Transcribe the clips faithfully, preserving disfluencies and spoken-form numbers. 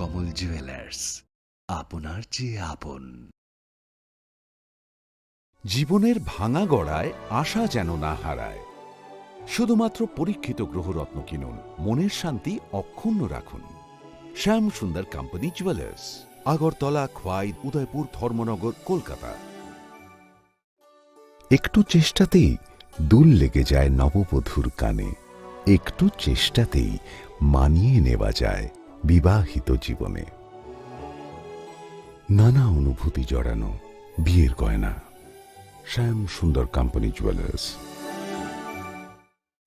কমল জুয়েলার্স, আপনার চেয়ে আপন। জীবনের ভাঙা গড়ায় আশা যেন না হারায়। শুধুমাত্র পরীক্ষিত গ্রহরত্ন কিনুন, মনের শান্তি অক্ষুণ্ণ রাখুন। শ্যাম সুন্দর কোম্পানি জুয়েলার্স, আগরতলা, খোয়াই, উদয়পুর, ধর্মনগর, কলকাতা। একটু চেষ্টাতেই দুল লেগে যায় নববধূর কানে, একটু চেষ্টাতেই মানিয়ে নেওয়া যায় বিবাহিত জীবনে। নানা অনুভূতি জড়ানো বিয়ের গয়না। শ্যাম সুন্দর কোম্পানি জুয়েলার্স।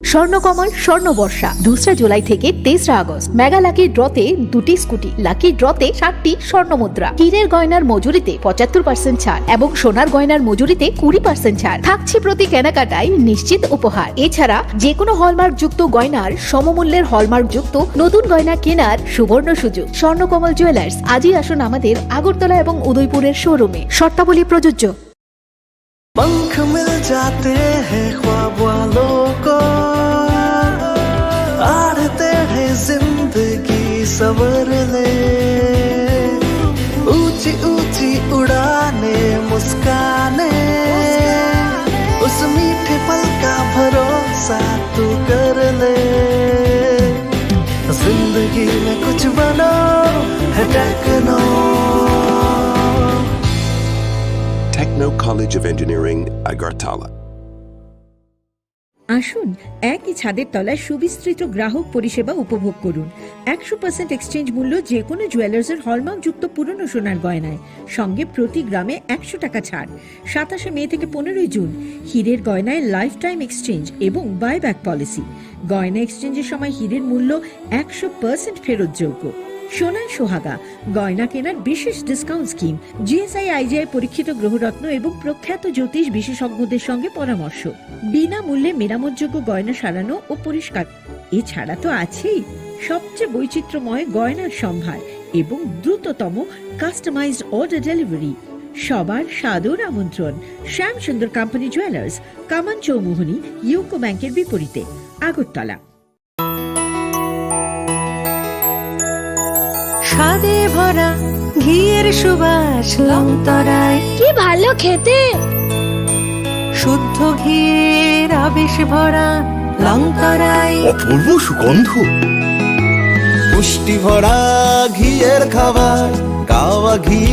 স্বর্ণকমল স্বর্ণ বর্ষা, দোসরা জুলাই থেকে তেসরা আগস্ট। মেগা লাকি ড্রতে দুটি স্কুটি, লাকি ড্রতে সাতটি স্বর্ণ মুদ্রা, হীরের গয়নার মজুরিতে পঁচাত্তর পার্সেন্ট ছাড় এবং সোনার গয়নার মজুরিতে কুড়ি পার্সেন্ট ছাড় থাকছে। প্রতি কেনাকাটায় নিশ্চিত উপহার। এছাড়া যে কোনো হলমার্কযুক্ত গয়নার সমমূল্যের হলমার্কযুক্ত নতুন গয়না কেনার সুবর্ণ সুযোগ। স্বর্ণকমল জুয়েলার্স, আজই আসুন আমাদের আগরতলা এবং উদয়পুরের শোরুমে। শর্তাবলী প্রযোজ্য। पंख मिल जाते हैं ख्वाब वालों को, आड़ते हैं जिंदगी संवरने। ऊंची ऊंची उड़ाने, मुस्काने, उस मीठे पल का भरोसा तू कर ले। जिंदगी में कुछ बनो है techno. Techno College of Engineering, Agartala. আসুন, একই ছাদের তলায় সুবিস্তৃত গ্রাহক পরিষেবা উপভোগ করুন। একশো পার্সেন্ট এক্সচেঞ্জ মূল্য যে কোনো জুয়েলার্সের হলমার্কযুক্ত পুরনো সোনার গয়নায়, সঙ্গে প্রতি গ্রামে একশো টাকা ছাড়। সাতাশে মে থেকে পনেরোই জুন, হীরের গয়নায় লাইফ টাইম এক্সচেঞ্জ এবং বাইব্যাক পলিসি। গয়না এক্সচেঞ্জের সময় হীরের মূল্য একশো পার্সেন্ট ফেরতযোগ্য। সোনায় সোহাগা, গয়না কেনার বিশেষ ডিসকাউন্ট স্কিম, জিএসআই আইজিআই পরীক্ষিত গ্রহরত্ন এবং প্রখ্যাত জ্যোতিষ বিশেষজ্ঞদের সঙ্গে পরামর্শ, বিনামূল্যে মেরামতযোগ্য গয়না সারানো ও পরিষ্কার। এছাড়া তো আছেই সবচেয়ে বৈচিত্র্যময় গয়নার সম্ভার এবং দ্রুততম কাস্টমাইজড অর্ডার ডেলিভারি। সবার সাদর আমন্ত্রণ। শ্যাম সুন্দর কোম্পানি জুয়েলার্স, কামান চৌমুহনী, ইউকো ব্যাংকের বিপরীতে, আগরতলা। স্বাদে ভরা ঘিয়ের সুবাস লংতরায়। কি ভালো খেতে! শুদ্ধ ঘিয়ের আবেশ ভরা লংতরায়। অপূর্ব সুগন্ধ। পুষ্টি ভরা ঘিয়ের খাবার, কাওয়া ঘি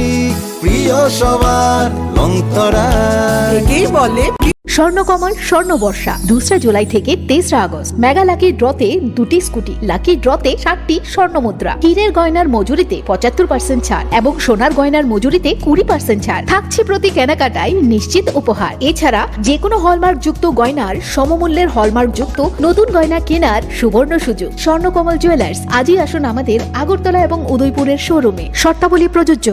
প্রিয় সবার লংতরায়। একেই বলে স্বর্ণকমল স্বর্ণ বর্ষা, দোসরা জুলাই থেকে তেসরা আগস্ট। মেগা লাকি ড্রতে দুটি স্কুটি, লাকি ড্রতে সাতটি স্বর্ণ মুদ্রা, হীরের গয়নার মজুরিতে পঁচাত্তর পার্সেন্ট ছাড় এবং সোনার গয়নার মজুরিতে কুড়ি পার্সেন্ট ছাড় থাকছে। প্রতি কেনাকাটায় নিশ্চিত উপহার। এছাড়া যে কোনো হলমার্কযুক্ত গয়নার সমমূল্যের হলমার্কযুক্ত নতুন গয়না কেনার সুবর্ণ সুযোগ। স্বর্ণকমল জুয়েলার্স, আজই আসুন আমাদের আগরতলা এবং উদয়পুরের শোরুমে। শর্তাবলী প্রযোজ্য।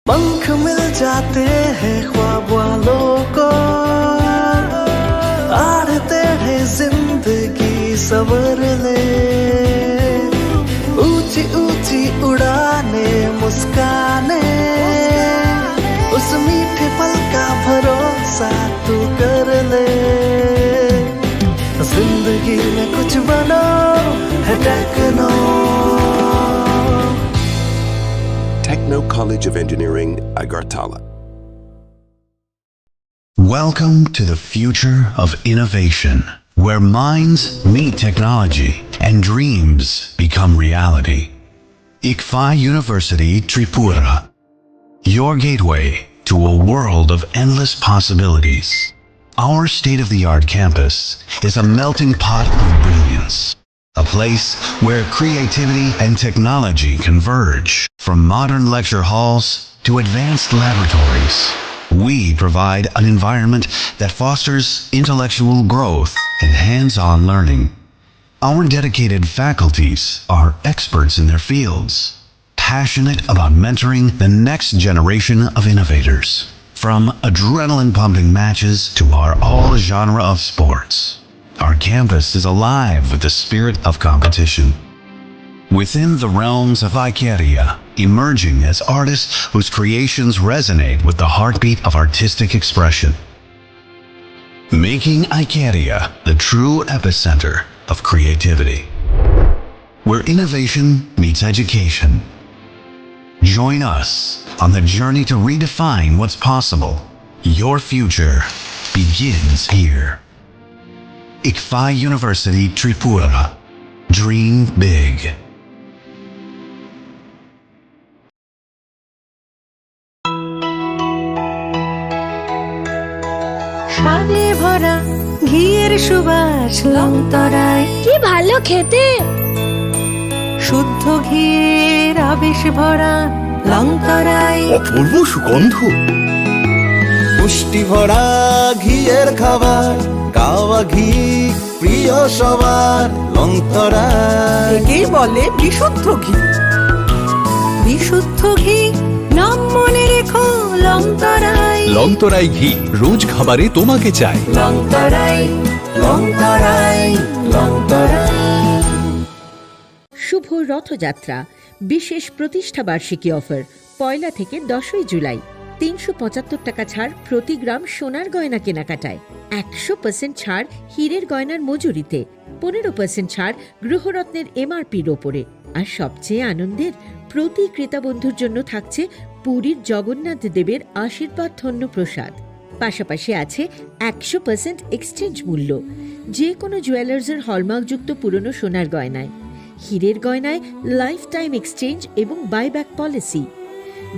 पंख मिल जाते हैं ख्वाब वालों को, आड़ते हैं जिंदगी संवरने। ऊंची ऊंची उड़ाने, मुस्काने, उस मीठे पल का भरोसा तू कर ले। जिंदगी में कुछ बनो है techno. Techno College of Engineering, Agartala. Welcome to the future of innovation, where minds meet technology and dreams become reality. Ikfa University Tripura, your gateway to a world of endless possibilities. Our state of the art campus is a melting pot of brilliance, a place where creativity and technology converge. From modern lecture halls to advanced laboratories, we provide an environment that fosters intellectual growth and hands on learning. Our dedicated faculties are experts in their fields, passionate about mentoring the next generation of innovators. From adrenaline pumping matches to our all genre of sports, our campus is alive with the spirit of competition. Within the realms of Icaria, emerging as artists whose creations resonate with the heartbeat of artistic expression, making Icaria the true epicenter of creativity. where innovation meets education. Join us on the journey to redefine what's possible. Your future begins here. Ikfa University Tripura. Dream big. স্বাদে ভরা ঘিয়ের সুবাস লংতরায়। কি ভালো খেতে। শুদ্ধ ঘিয়ের আবেশ ভরা লংতরায়। অপূর্ব সুগন্ধ। পুষ্টি ভরা ঘিয়ের খাবার, কাওয়া ঘি প্রিয় সবার লংতরায়। একেই বলে বিশুদ্ধ ঘি। বিশুদ্ধ ঘি, নাম মনে রেখো লংতরায়। লংতরাই ঘি, রোজ খাবারে তোমাকে চাই। লংতরায়, লংতরায়, লংতরায়। শুভ রথযাত্রা, বিশেষ প্রতিষ্ঠা বার্ষিকী অফার, পয়লা থেকে দশই জুলাই। তিনশো পঁচাত্তর টাকা ছাড় প্রতি গ্রাম সোনার গয়না কেনাকাটায়, একশো পার্সেন্ট ছাড় হীরের গয়নার মজুরিতে, পনেরো পার্সেন্ট ছাড় গৃহরত্নের এমআরপির ওপরে। আর সবচেয়ে আনন্দের, প্রতি ক্রেতা বন্ধুর জন্য থাকছে পুরীর জগন্নাথ দেবের আশীর্বাদ ধন্য প্রসাদ। পাশাপাশি আছে একশো পার্সেন্ট এক্সচেঞ্জ মূল্য, যে কোনো জুয়েলার্সের হলমার্কযুক্ত পুরনো সোনার গয়নায়, হীরের গয়নায় লাইফ টাইম এক্সচেঞ্জ এবং বাইব্যাক পলিসি।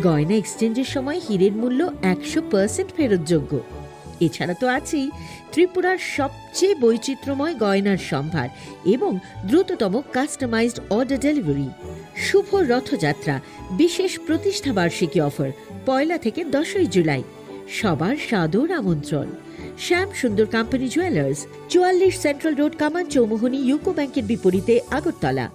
গয়না এক্সচেঞ্জের সময় হীরের মূল্য একশো পার্সেন্ট ফেরতযোগ্য। এছাড়া তো আছেই ত্রিপুরার সবচেয়ে বৈচিত্র্যময় গয়নার সম্ভার এবং দ্রুততম কাস্টমাইজড অর্ডার ডেলিভারি। শুভ রথযাত্রা, বিশেষ প্রতিষ্ঠা বার্ষিকী অফার, পয়লা থেকে দশই জুলাই। সবার সাদর আমন্ত্রণ। শ্যাম সুন্দর কোম্পানি জুয়েলার্স, চুয়াল্লিশ সেন্ট্রাল রোড, কামান চৌমুহনী, ইউকো ব্যাংকের বিপরীতে, Agartala.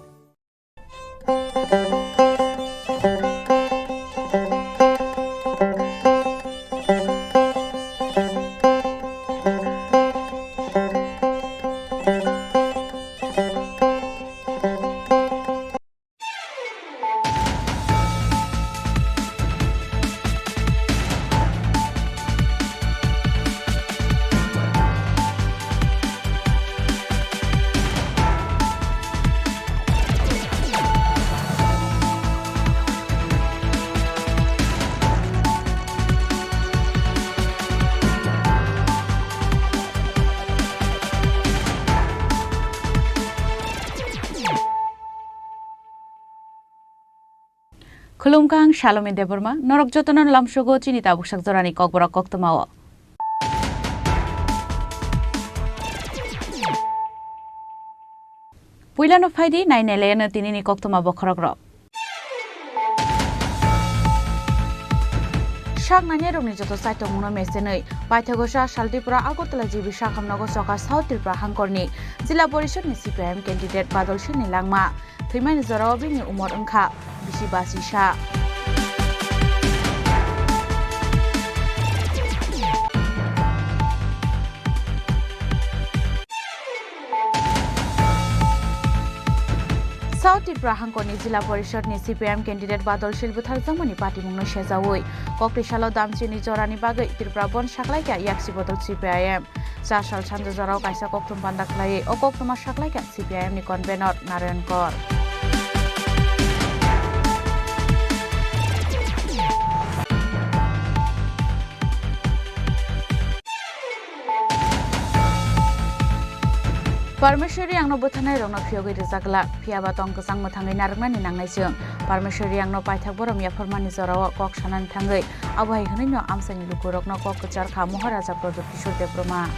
Khulumkha, ang Salome Debbarma, norok jotono lamsogo chini tabuksak jorani kokborok koktwmao. Puilano phaidi, nainai laiano tinini koktwma bokhorokrok. Sak nainai rokni joto chaitokmungno mesenwi, paithago sa sal Tripura Agartala G B sakhamnogo choka South Tripura hangkorni Jila Porishadni C P I M candidate Badal Silni langma. Thwimani jorao bini umor wngkha bisi basi sa. South Tripura hangkorni Jila Porishadni C P I M candidate Badal Sil butharjakmani patimungno sejaui, koktwi salo damchini jorani bagwi Tripura Bandh saklaikha yaksi bodol C P I M. Char sal sanja jorao kaisa koktwma panda khlaiwi o koktwma saklaikha C P I M ni convenor Narayan Kor. Parmeshwari angno bwtharnairokno phiyogwi rwjak glak, phiyaba tong kwchang mwthangwi narwknani nangnai chwng. Parmeshwari angno paithak borom yaphormani jorao kok sanani thangwi abo hai hwnwino amchaini lukurokno kok kwchar kha Maharaja Pradyut Kishore Debbarma.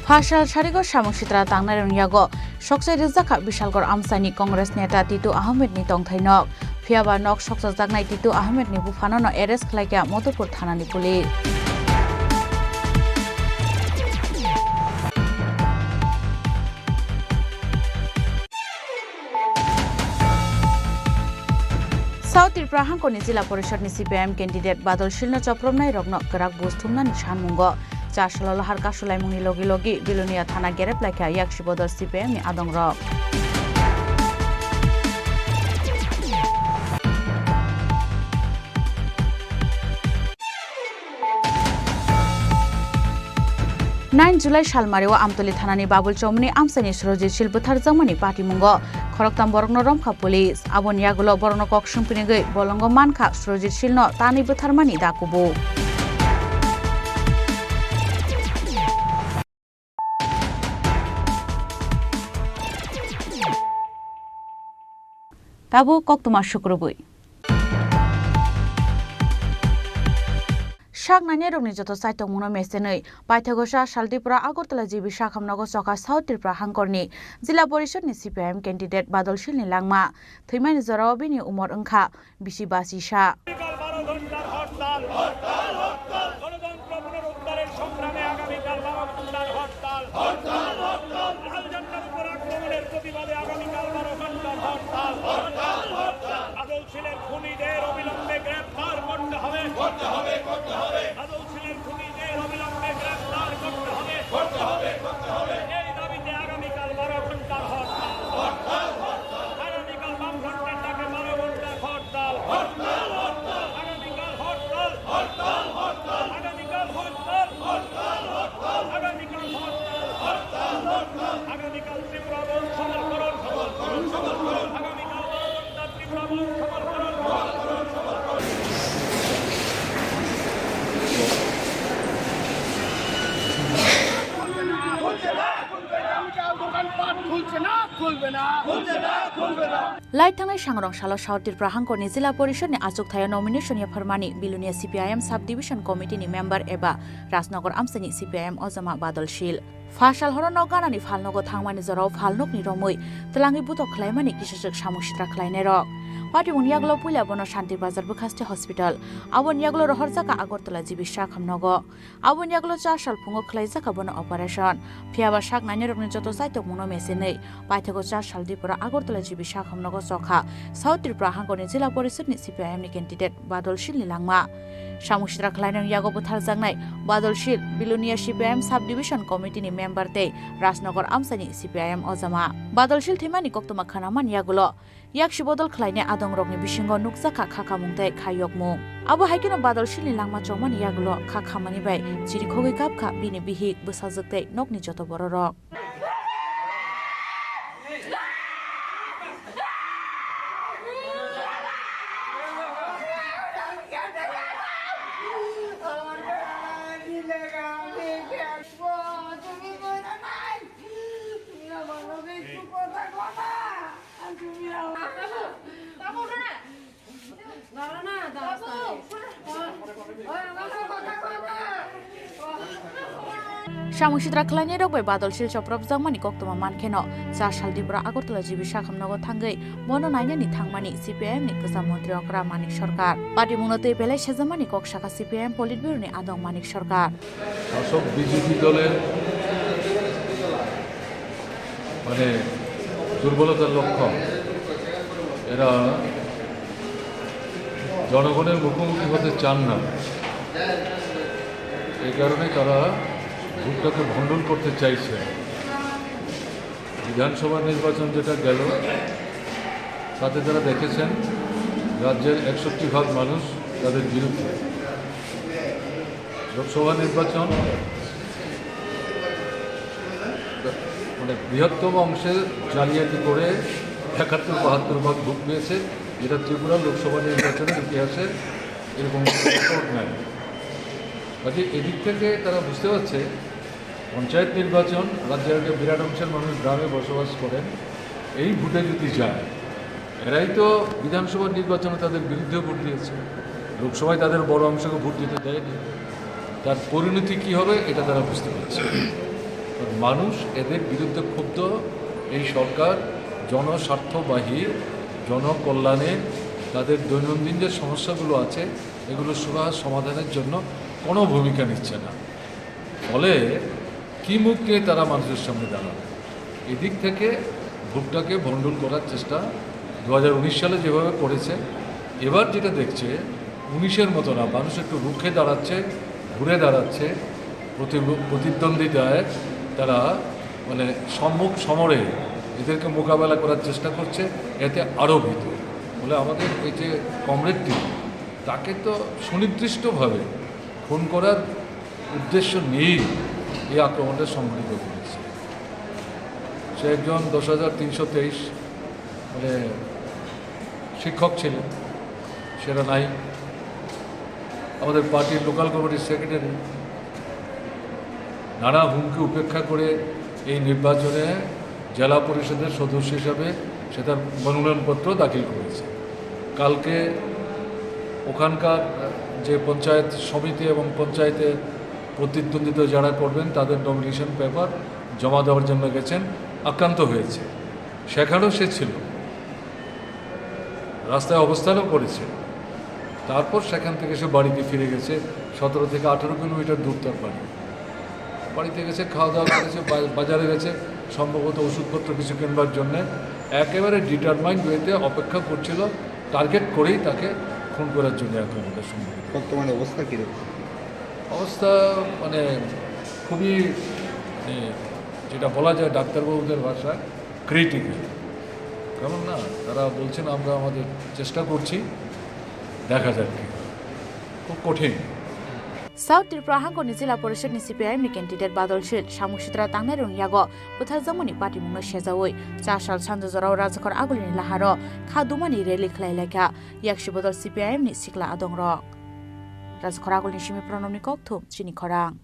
Phasal sarigo samung sitra tangnairokni yago sokchai rwjakha Bishalgarh amchaini Congress neta Titu Ahmedni tongthai nok. Phiyaba nok sokchakjaknai Titu Ahmedni buphanono arrest khlaikha Madhupur thanani police. South Tripura hangkorni Jila Porishadni C P I M candidate Badal Silno chopropnairokno kwrak buj thumnani sanmungo char salo lahar kasulaimungni logi logi Bilonia thana gerep laikha yaksi bodol C P I M ni adongrok. Nine July salmario Amtoli thanani Babul Chomoni amchaini Surojit Sil bwtharjakmani patimungo khoroktham borokno romkha police. Aboni yagulo borokno kok swngpinigwi bolongo mankha Surojit Silno tanwi bwtharmani dakubu. Tabuk koktwma sukrubwi. Sak nainai rokni joto chaitokmungno mesenwi, paithago cha sal Tripura Agartala G B sakhamnogo chokha South Tripura hangkorni Jila Porishadni C P I M candidate Badol Silni langma. Thwimani jorao bini umor wngkha bisi basi sa. আগামীকাল বারো ঘন্টার হরতাল। হরতাল, হরতাল। গণতন্ত্র পুনরুদ্ধারের সংগ্রামে আগামীকাল বারো ঘন্টার হরতাল। হরতাল, হরতাল। লালঝান্ডার উপর আক্রমণের প্রতিবাদে আগামীকাল বারো ঘন্টার হরতাল। হরতাল, হরতাল। বাদল শীলের খুনিদের অবিলম্বে গ্রেফতার করতে হবে। করতে হবে, করতে হবে। বাদল শীলের খুনিদের অবিলম্বে গ্রেফতার করতে হবে। করতে হবে, করতে হবে। এই দাবিতে আগামীকাল বারো ঘন্টার হরতাল। হরতাল, হরতাল। আগামীকাল বামফ্রন্টের ডাকে বারো ঘন্টার হরতাল। হরতাল, হরতাল। আগামীকাল হরতাল। হরতাল, হরতাল। আগামীকাল হরতাল। হরতাল, হরতাল। আগামীকাল হরতাল। হরতাল, হরতাল। আগামীকাল ত্রিপুরা বন্ধ সফল করুন। সফল করুন, সফল করুন। আগামীকাল বারো ঘন্টা ত্রিপুরা বন্ধ সফল করুন। খুলবে না, খুলবে না। দোকানপাট খুলছে না, খুলবে না। খুলছে না, খুলবে না। Lai thangnai sangrong salo South Tripura hangkorni Jila Porishadni achukthai-o nomination yapharmani Bilonia C P I M Sub Division Committee ni member eba Rajnagar amchaini C P I M ojama Badol Sil. Phasal horo nok ganani phalnogo thangmani jorao phalnokni romwi twlangwi butok khlaimani kisachwk samung sitra khlainairok. Patimungni yagulo puila bono Shanti Bazar bwkhaste hospital, aboni yagulo rohorjakha Agartala G B sakhamnogo. Aboni yagulo char sal phungo khlaijakha bono operation. Phiyaba sak nainarokni joto chaitokmungno mesenwi paithago char sal Tripura Agartala G B sakhamnogo chokha South Tripura hangkorni Jila Porishadni C P I M ni candidate Badol Silni langma. Samung sitra khlainani yago bwtharjaknai Badol Sil, Bilonia C P I M Sub Division Committee ni member tei Rajnagar amchaini C P I M ojama. Badol Sil thwimani koktwma khnamani yagulo yaksi bodol khlainai adongrokni bisingo nukjakha kha khamung tei kha yokmung. Abo hai kheno Badol Silni langma chongmani yagulo kha khamani bai chirikhogwi kapkha bini bihik, bwsajwk tei nokni joto bororok. Samung sitra khlainairok bai Badol Sil chopropjakmani koktwma mankheno, char sal Tripura Agartala G B sakhamnogo thangwi bono nainani thangmani C P I M ni kwcham montri okra Manik Sarkar. Patimungno twi belai sejamani kok sakha C P I M Politburo ni adong Manik Sarkar. শাসক বিজেপি দলের মানে দুর্বলতার লক্ষণ। এরা জনগণের মুখোমুখি হতে চান না, এই কারণে তারা ভোটটাকে ভণ্ডুল করতে চাইছে। বিধানসভা নির্বাচন যেটা গেল, তাতে তারা দেখেছেন রাজ্যের একষট্টি ভাগ মানুষ তাদের বিরুদ্ধে। লোকসভা নির্বাচন মানে বৃহত্তম অংশে জালিয়াতি করে একাত্তর বাহাত্তর ভাগ ভোট পেয়েছে, যেটা ত্রিপুরা লোকসভা নির্বাচনের ইতিহাসে এরকম কোনো রেকর্ড নাই। কাজে এদিক থেকে তারা বুঝতে পারছে পঞ্চায়েত নির্বাচন, রাজ্যের একটা বিরাট অংশের মানুষ গ্রামে বসবাস করেন, এই ভোটে যদি যায়, এরাই তো বিধানসভা নির্বাচনে তাদের বিরুদ্ধে ভোট দিয়েছে, লোকসভায় তাদের বড় অংশকে ভোট দিতে দেয়নি। তার পরিণতি কি হবে, এটা তারা বুঝতে পারছে। কারণ মানুষ এদের বিরুদ্ধে ক্ষুব্ধ। এই সরকার জনস্বার্থবাহী, জনকল্যাণে তাদের দৈনন্দিন যে সমস্যাগুলো আছে, এগুলো সুরাহা সমাধানের জন্য কোনো ভূমিকা নিচ্ছে না। ফলে কি মুখ নিয়ে তারা মানুষের সামনে দাঁড়াবে? এদিক থেকে ভোটটাকে ভণ্ডুল করার চেষ্টা দু হাজার উনিশ সালে যেভাবে করেছে, এবার যেটা দেখছে, উনিশের মতো না, মানুষ একটু রুখে দাঁড়াচ্ছে, ঘুরে দাঁড়াচ্ছে, প্রতি-, প্রতিদ্বন্দ্বিতায় তারা মানে সম্মুখ সমরে এদেরকে মোকাবেলা করার চেষ্টা করছে, এতে আরও ভীত। ফলে আমাদের এই যে কমরেডটি, তাকে তো সুনির্দিষ্টভাবে খুন করার উদ্দেশ্য নিয়েই এই আক্রমণটা সংঘটিত করেছে। সে একজন দশ হাজার তিনশো তেইশ মানে শিক্ষক ছিলেন, সেটা নাই। আমাদের পার্টির লোকাল কমিটির সেক্রেটারি নানা হুমকি উপেক্ষা করে এই নির্বাচনে জেলা পরিষদের সদস্য হিসাবে সে তার মনোনয়নপত্র দাখিল করেছে। কালকে ওখানকার যে পঞ্চায়েত সমিতি এবং পঞ্চায়েতে প্রতিদ্বন্দ্বিতা যারা করবেন, তাদের নমিনেশন পেপার জমা দেওয়ার জন্য গেছেন, আক্রান্ত হয়েছে, সেখানেও সে ছিল, রাস্তায় অবস্থানও করেছে। তারপর সেখান থেকে সে বাড়িতে ফিরে গেছে, সতেরো থেকে আঠারো কিলোমিটার দূর তার বাড়ি। বাড়িতে গেছে, খাওয়া দাওয়া করেছে, বা-, বাজারে গেছে, সম্ভবত ওষুধপত্র কিছু কিনবার জন্যে। একেবারে ডিটারমাইন্ড ওয়েতে অপেক্ষা করছিল, টার্গেট করেই তাকে খুন করার জন্য আক্রমণটা সংঘটিত। বর্তমানে অবস্থা কীরকম? অবস্থা মানে খুবই, মানে, যেটা বলা যায় ডাক্তারবাবুদের ভাষায়, ক্রিটিক্যাল। কারণ না, তারা বলছেন, "আমরা আমাদের চেষ্টা করছি, দেখা যাক কি হয়।" খুব কঠিন। South Tripura hangkoni Jila Porishod ni C P I M ni candidate Badal Shil samung sitra tangnai rwng yago bwtharjakmani patimungno sejaui cha sal sanja jorao Rajakhor Agulini laharo kha dumani rally khlai laikha yaksi bodol C P I M ni sikla adongrok. Rajakhor Agulini simi Pranobni kokthum chini khorang.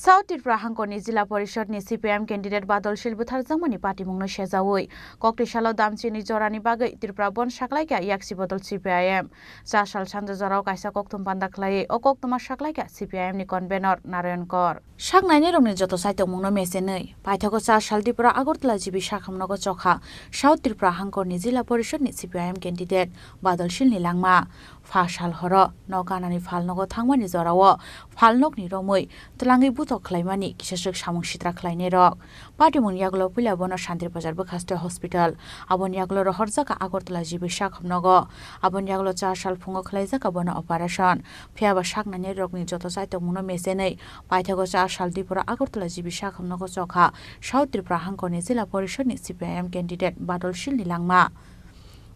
South Tripura hangkoni Jila Porishod ni C P I M candidate Badal Shil bwtharjakmani patimungno sejaui kokti salo damchini jorani bagwi Tripura Bon saklaikha yaksi bodol C P I M. Cha sal sanja jorao kaisa kokthum panda khlaiwi o koktuma saklaikha C P I M ni convenor Narayan Kor. Saknainirokni joto chaitokmungno mechenwi paithago cha sal Tripura Agartala G B sakhamnogo chokha South Tripura hangkorni Jila Porishod ni C P I M candidate Badal Shil ni langma. Pha sal horo nok ganani phalnogo thangmani jorao phalnokni romwi twlangwi butok khlaimani kisaswk samung sitra khlainairok. Patimungni yagulo puila bono Shantir Bazar bwkhaste hospital, aboni yagulo rohorjakha Agartala G B sakhamnogo, aboni yagulo cha sal phungo khlaijakha bono operation. Phiyaba saknainirokni joto chaitokmungno mechenwi paithago cha sal Tripura Agartala G B sakhamnogo chokha South Tripura hangkorni Jila Porishod ni C P I M candidate Badal Shil ni langma.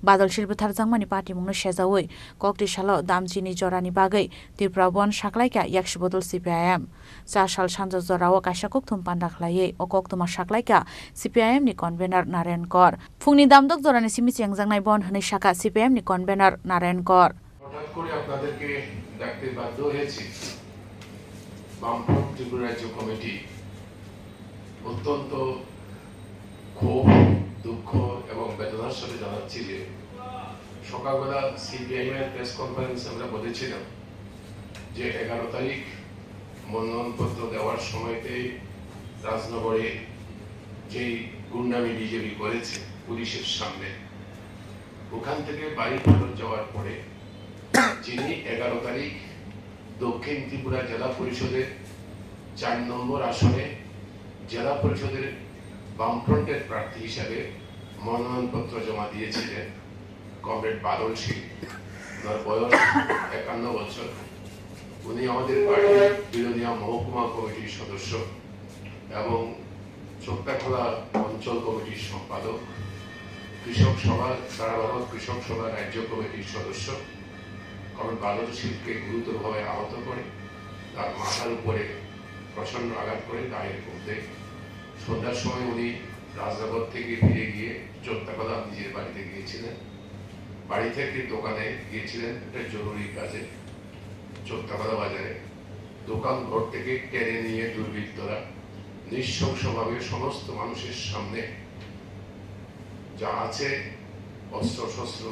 Badal Shil bwtharjakmani patimungno sejaui kokti salo damchini jorani bagwi Tripura Bon saklaikha yaksi bodol C P I M. Cha sal sanja jorao kaisa kokthum panda khlaiwi o koktuma saklaikha C P I M ni convenor Narayan Kor. Phungni damdok jorani simi chengjaknai bon hwnwi sakha C P I M ni convenor Narayan Kor. হঠাৎ করে আপনাদেরকে ডাকতে বাধ্য হয়েছি। বামফ্রন্ট ত্রিপুরা রাজ্য কমিটি অত্যন্ত ক্ষোভ, দুঃখ এবং বেদনার সাথে জানাচ্ছি যে সকালবেলা সিপিআইএম এর প্রেস কনফারেন্সে আমরা বলেছিলাম যে এগারো তারিখ মনোনয়নপত্র দেওয়ার সময়তেই রাজনগরে যেই গুন্ডামি বিজেপি করেছে পুলিশের সামনে, ওখান থেকে বাড়ি ফেরত যাওয়ার পরে যিনি এগারো তারিখ দক্ষিণ ত্রিপুরা জেলা পরিষদের চার নম্বর আসনে জেলা পরিষদের বামফ্রন্টের প্রার্থী হিসাবে মনোনয়নপত্র জমা দিয়েছিলেন কমরেড বাদল সিং। ওনার বয়স একান্ন বছর। উনি আমাদের পার্টির বিলোনিয়া মহকুমা কমিটির সদস্য এবং চোত্তাখোলা অঞ্চল কমিটির সম্পাদক, কৃষক সভা, সারা ভারত কৃষক সভা রাজ্য কমিটির সদস্য। কমরেড বাদল সিংকে গুরুতরভাবে আহত করে তার মাথার উপরে প্রচণ্ড আঘাত করে গায়ে খুব দেয়। সন্ধ্যার সময় উনি রাজনগর থেকে ফিরে গিয়ে চোত্তাখোলা নিজের বাড়িতে গিয়েছিলেন। বাড়ি থেকে দোকানে গিয়েছিলেন একটা জরুরি কাজে চোত্তাখোলা বাজারে। দোকান ঘর থেকে টেনে নিয়ে দুর্বৃত্তরা নৃশংসভাবে সমস্ত মানুষের সামনে যা আছে, অস্ত্রশস্ত্র,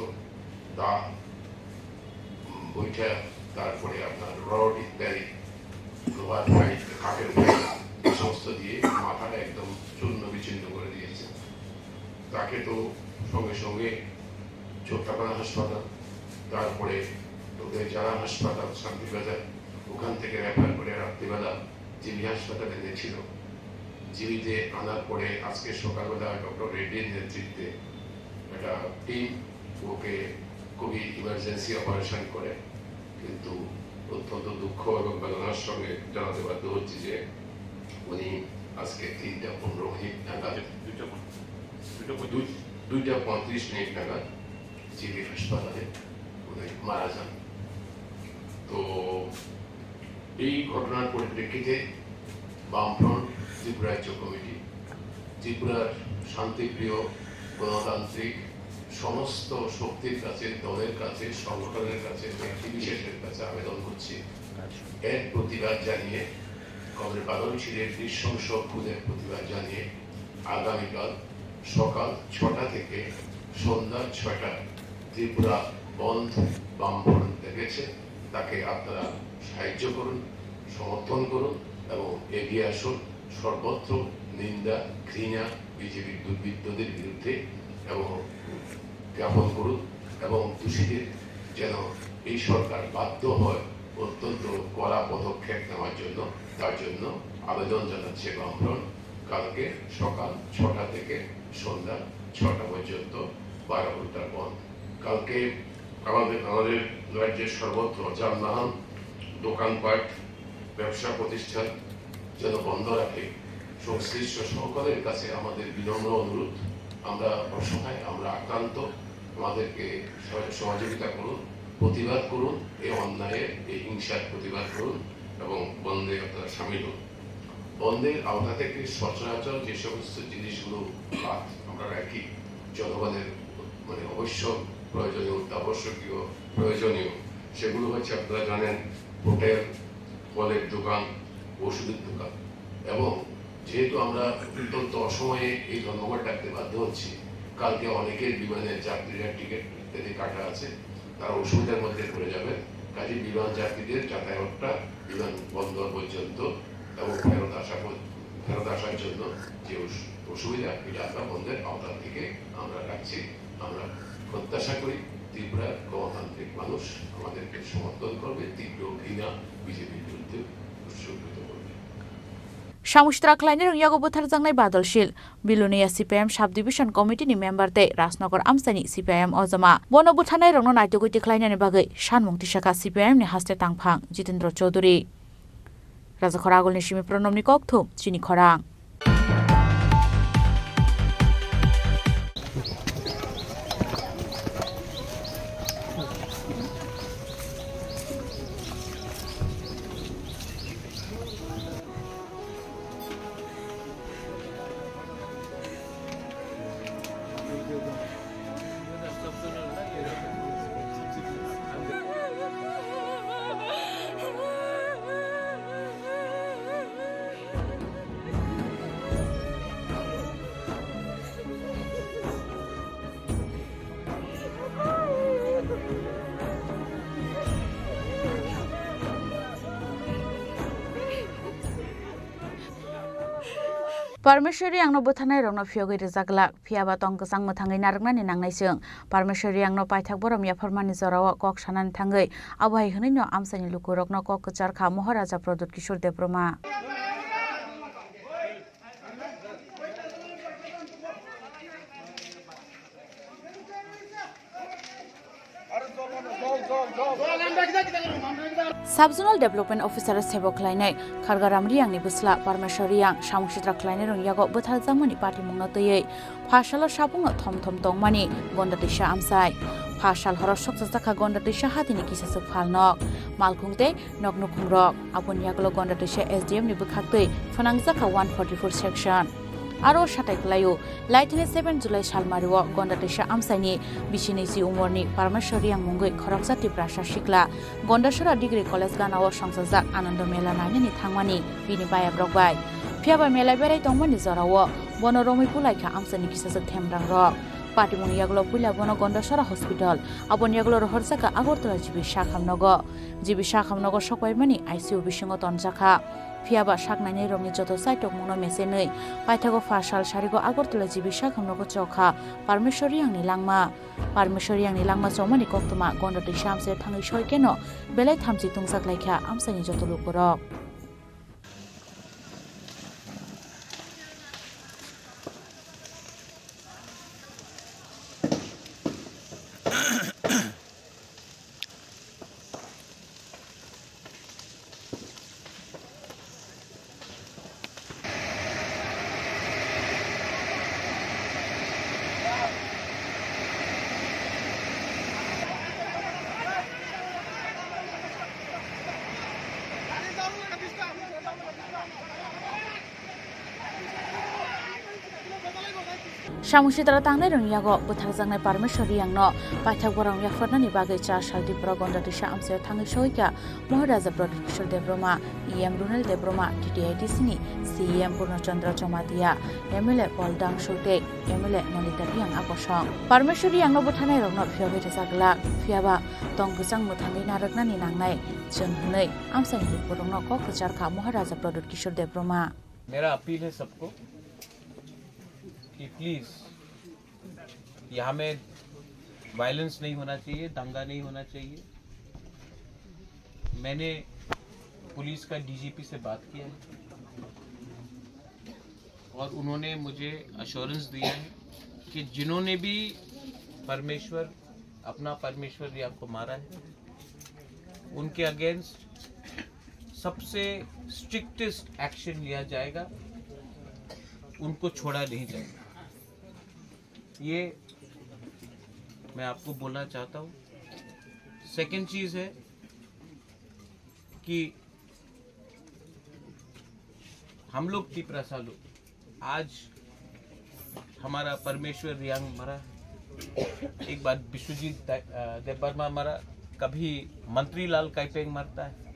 দা, উম, বৈঠা, তারপরে আপনার রড ইত্যাদি, লোহার পাইপ, কাঠের পাইপ, এই সমস্ত দিয়ে মাথাটা একদম চূর্ণ বিচূর্ণ করে দিয়েছে। তাকে তো সঙ্গে সঙ্গে চোত্তাপাড়া হাসপাতাল, তারপরে ওদের জেলা হাসপাতাল শান্তিবাজার, ওখান থেকে রেফার করে রাত্রিবেলা জিবি হাসপাতালে এনেছিল। জিবিতে আনার পরে আজকে সকালবেলা ডক্টর রেড্ডির নেতৃত্বে একটা টিম ওকে খুবই ইমার্জেন্সি অপারেশন করে, কিন্তু অত্যন্ত দুঃখ এবং বেদনার সঙ্গে জানাতে বাধ্য হচ্ছি যে উনি আজকে তিনটা পনেরো মিনিট নাগাদ, দুইটা পঁয়ত্রিশ। দুই-, দুইটা পঁয়ত্রিশ মিনিট নাগাদ জিবি হাসপাতালে উনি মারা যান। তো এই ঘটনার পরিপ্রেক্ষিতে বামফ্রন্ট ত্রিপুরা রাজ্য কমিটি ত্রিপুরার শান্তিপ্রিয় গণতান্ত্রিক সমস্ত শক্তির কাছে, দলের কাছে, সংগঠনের কাছে, ব্যক্তি বিশেষের কাছে আবেদন করছি, এর প্রতিবাদ জানিয়ে, কমরেড বাদল সিংহের নৃশংস খুনের প্রতিবাদ জানিয়ে আগামীকাল সকাল ছটা থেকে সন্ধ্যা ছটা ত্রিপুরা বন্ধ বামফ্রন্ট ডেকেছে। তাকে আপনারা সাহায্য করুন, সমর্থন করুন এবং এগিয়ে আসুন। সর্বত্র নিন্দা, ঘৃণা বিজেপির দুর্বৃত্তদের বিরুদ্ধে এবং জ্ঞাপন করুন এবং দোষীদের যেন এই সরকার বাধ্য হয় অত্যন্ত কড়া পদক্ষেপ নেওয়ার জন্য, তার জন্য আবেদন জানাচ্ছে বামফ্রন্ট। কালকে সকাল ছটা থেকে সন্ধ্যা ছটা পর্যন্ত বারো ঘন্টা বন্ধ। কালকে আমাদের, আমাদের রাজ্যের সর্বত্র যানবাহন, দোকানপাট, ব্যবসা প্রতিষ্ঠান যেন বন্ধ রাখে। সংশ্লিষ্ট সকলের কাছে আমাদের বিনম্র অনুরোধ, আমরা অসহায়, আমরা আক্রান্ত, আমাদেরকে সহ-, সহযোগিতা করুন, প্রতিবাদ করুন, এই অন্যায়ের, এই হিংসার প্রতিবাদ করুন এবং বন্ধে আপনারা সামিল হন। বন্ধের আওতা থেকে সচরাচর যে সমস্ত জিনিসগুলো বাদ আমরা রাখি, জনগণের মানে অবশ্য প্রয়োজনীয়, অত্যাবশ্যকীয়, প্রয়োজনীয়, সেগুলো হচ্ছে আপনারা জানেন, হোটেল, ফলের দোকান, ওষুধের দোকান। এবং যেহেতু আমরা অত্যন্ত অসময়ে এই ধর্মঘট ডাকতে বাধ্য হচ্ছি, কালকে অনেকের বিমানের যাত্রীরা টিকিট ইত্যাদি কাটা আছে, তারা অসুবিধার মধ্যে পড়ে যাবেন। কাজেই বিমান যাত্রীদের যাতায়াতটা বিমান বন্দর পর্যন্ত এবং ফেরত আসা পর-, ফেরত আসার জন্য যে অস-, অসুবিধা, এটা আমরা বন্ধের আওতা থেকে আমরা রাখছি। আমরা প্রত্যাশা করি ত্রিপুরার গণতান্ত্রিক মানুষ আমাদেরকে সমর্থন করবে, তীব্র ঘৃণা বিজেপির বিরুদ্ধে উৎসর্গিত করবে। Samung sitra khlainai rwng yago bwtharjaknai Badal Sil, Bilonia C P I M Sub Division Committee ni member tei Rajnagar amchaini C P I M ojama. Bono bwtharnai rokno naitugwi tikhlainani bagwi sanmung tisakha C P I M ni haste tangphang Jitendra Chaudhary. Rajakhor agulni simi Pranobni kokthum chini khorang. Parmeshwar Riyangno bwtharnairokno phiyogwi rwjak glak, phiyaba tong kwchang mwthangwi narwknani nangnai chwng. Parmeshwar Riyangno paithak borom yapharmani jorao kok sanani thangwi abo hai hwnwino amchaini lukurokno kok kwchar kha Maharaja Pradyut Kishore Debbarma. Sub Zonal Development Officer o sebo khlainai Khargaram Riyangni bwsla Parmeshwar Riyang samung sitra khlainai rwng yago bwtharjakmani patimungno twiwi pha salo sabungno thom thom tongmani Gonda Twisa amchai. Pha sal horo sokchajak kha Gonda Twisa hatini kisaswk phalnok, malkhung tei nok nukhungrok. Aboni yagulo Gonda Twisa S D M ni bwkhaktwi phwnangjakha one forty-four section. Aro satai kwlaio, laithini seven July salmario Gonda Twisa amchaini bisi nwi si umorni Parmeshwar Riyang mungwi khoroksa Tiprasa sikla Gondasora Degree College ganao songchajak Anando Mela nainani thangmani bini bayabrok bai. Phiyaba mela berai tongmani jorao bono romwi pulaikha amchaini kisasa themrangrok. Patimungni yagulo puila bono Gondasora Hospital, aboni yagulo rohorjakha Agartala G B sakhamnogo. G B sakhamnogo sokpaimani I C U bisingo tonjakha. Phiyaba sak nainairokni joto chaitokmungno mechenwi paithago pha sal sarigo Agartala G B sakhamnogo chokha Parmeshwar Riyangni langma. Parmeshwar Riyangni langma chomani koktwma Gonda Twisa amchaio thangwi soi keno belai thamchi tungjaklaikha amchaini joto lukurok. Samung sitra tangnairokni yago bwthakjaknai Parmeshwar Riyangno paithak borok yaphornani bagwi char sal Tipra Gonda Tisa amchaio thangwi soikha Maharaja Pradyut Kishore Debbarma, E M Runal Debbarma, T T I T C ni C E M Purno Chandra Jamatia, M L A Paul Dangshu tei M L A Nandita Riyang a kosong. Parmeshwar Riyangno bwthanairokno phiyogwi rwjak glak, phiyaba tong kwchang mwthangwi narwknani nangnai chwng hwnwi amchaini lukurokno kok kwchar kha Maharaja Pradyut Kishore Debbarma. मेरा अपील है सबको कि प्लीज यहाँ में वायलेंस नहीं होना चाहिए, दंगा नहीं होना चाहिए। मैंने पुलिस का डीजीपी से बात किया है और उन्होंने मुझे अश्योरेंस दिया है कि जिन्होंने भी परमेश्वर, अपना परमेश्वर रियांग को मारा है, उनके अगेंस्ट सबसे स्ट्रिक्टेस्ट एक्शन लिया जाएगा, उनको छोड़ा नहीं जाएगा। ये मैं आपको बोलना चाहता हूँ। सेकंड चीज़ है कि हम लोग तिपरासा लोग, आज हमारा परमेश्वर रियांग मरा, एक बार विश्वजीत दा-, अ, देबबर्मा मरा, कभी मंत्री लाल काइपेंग मरता है।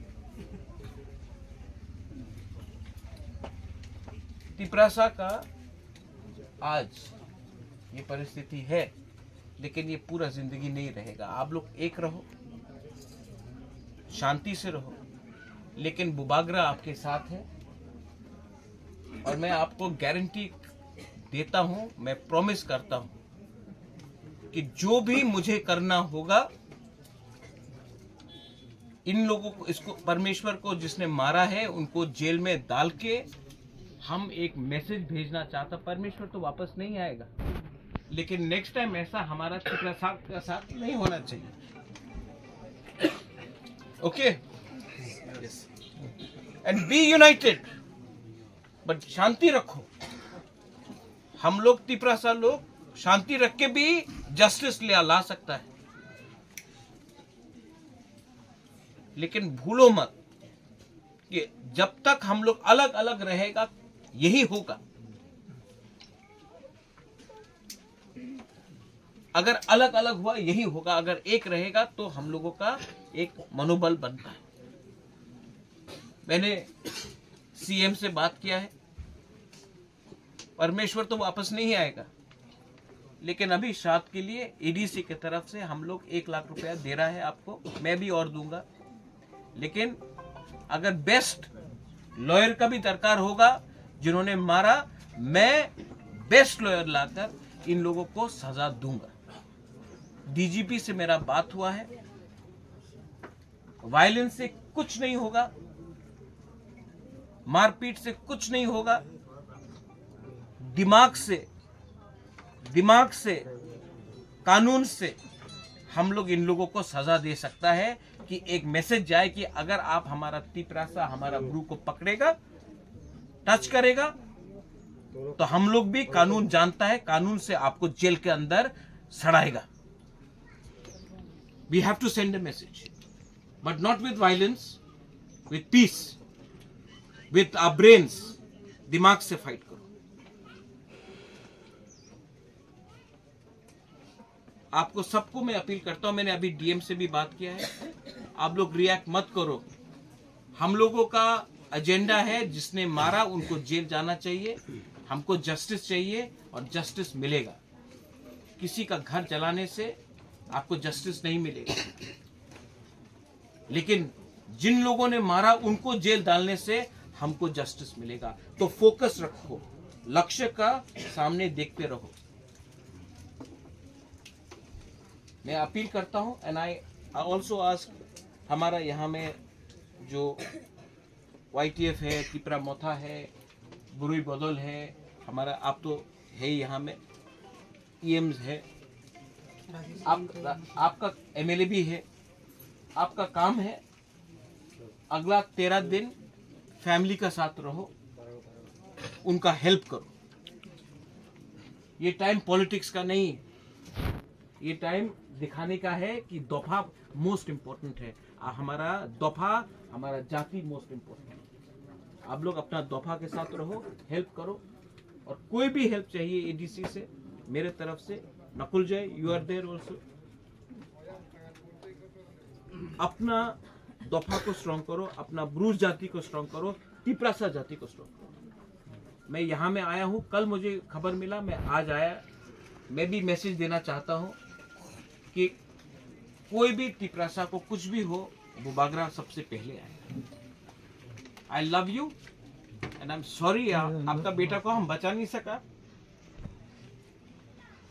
तिपरासा का आज ये परिस्थिति है, लेकिन ये पूरा जिंदगी नहीं रहेगा। आप लोग एक रहो, शांति से रहो, लेकिन बुबागरा आपके साथ है। और मैं आपको गारंटी देता हूं, मैं प्रॉमिस करता हूं कि जो भी मुझे करना होगा, इन लोगों को, इसको, परमेश्वर को जिसने मारा है, उनको जेल में डाल के हम एक मैसेज भेजना चाहता। परमेश्वर तो वापस नहीं आएगा, लेकिन नेक्स्ट टाइम ऐसा हमारा तिपरासा के साथ नहीं होना चाहिए। Okay, and be united, but शांति रखो। हम लोग तिपरासा लोग शांति रख के भी जस्टिस ले ला सकता है, लेकिन भूलो मत कि जब तक हम लोग अलग अलग रहेगा, यही होगा। अगर अलग अलग हुआ, यही होगा। अगर एक रहेगा तो हम लोगों का एक मनोबल बनता है। मैंने सीएम से बात किया है, परमेश्वर तो वापस नहीं आएगा, लेकिन अभी श्राद्ध के लिए एडीसी की तरफ से हम लोग एक लाख रुपया दे रहा है आपको, मैं भी और दूंगा। लेकिन अगर बेस्ट लॉयर का भी दरकार होगा, जिन्होंने मारा, मैं बेस्ट लॉयर लाकर इन लोगों को सजा दूंगा। डीजीपी से मेरा बात हुआ है, वायलेंस से कुछ नहीं होगा, मारपीट से कुछ नहीं होगा। दिमाग से, दिमाग से, कानून से हम लोग इन लोगों को सजा दे सकता है कि एक मैसेज जाए कि अगर आप हमारा तिपरासा, हमारा ब्रू को पकड़ेगा, टच करेगा, तो हम लोग भी कानून जानता है, कानून से आपको जेल के अंदर सड़ाएगा। We have to send a message, but not with violence, with peace, with our brains. दिमाग से फाइट करो। आपको सबको मैं अपील करता हूं, मैंने अभी डीएम से भी बात किया है, आप लोग रिएक्ट मत करो। हम लोगों का एजेंडा है, जिसने मारा उनको जेल जाना चाहिए, हमको जस्टिस चाहिए और जस्टिस मिलेगा। किसी का घर जलाने से आपको जस्टिस नहीं मिलेगा, लेकिन जिन लोगों ने मारा उनको जेल डालने से हमको जस्टिस मिलेगा। तो फोकस रखो, लक्ष्य का सामने देखते रहो। मैं अपील करता हूं, एंड आई ऑल्सो आस्क, हमारा यहां में जो वाईटीएफ है, तिपरा मोथा है, बुरुई बदल है, हमारा आप तो है ही यहाँ में, ईएम्स है, आप, आपका एमएलए भी है, आपका काम है अगला तेरह दिन फैमिली का साथ रहो, उनका हेल्प करो। ये टाइम पॉलिटिक्स का नहीं है, ये टाइम दिखाने का है कि दफा मोस्ट इम्पोर्टेंट है। आ, हमारा दफा, हमारा जाति मोस्ट इम्पोर्टेंट है। आप लोग अपना दफा के साथ रहो, हेल्प करो, और कोई भी हेल्प चाहिए एडीसी से, मेरे तरफ से नकुल जय, you are there also। अपना दोफा को स्ट्रॉन्ग करो, अपना ब्रूज जाति को स्ट्रॉन्ग करो, तिपरासा जाति को स्ट्रॉन्ग करो। मैं यहाँ में आया हूँ, कल मुझे खबर मिला, मैं आज आया। मैं भी मैसेज देना चाहता हूँ कि कोई भी तिपरासा को कुछ भी हो, बुबागरा सबसे पहले आए। I love you and I'm sorry, आपका बेटा को हम बचा नहीं सका,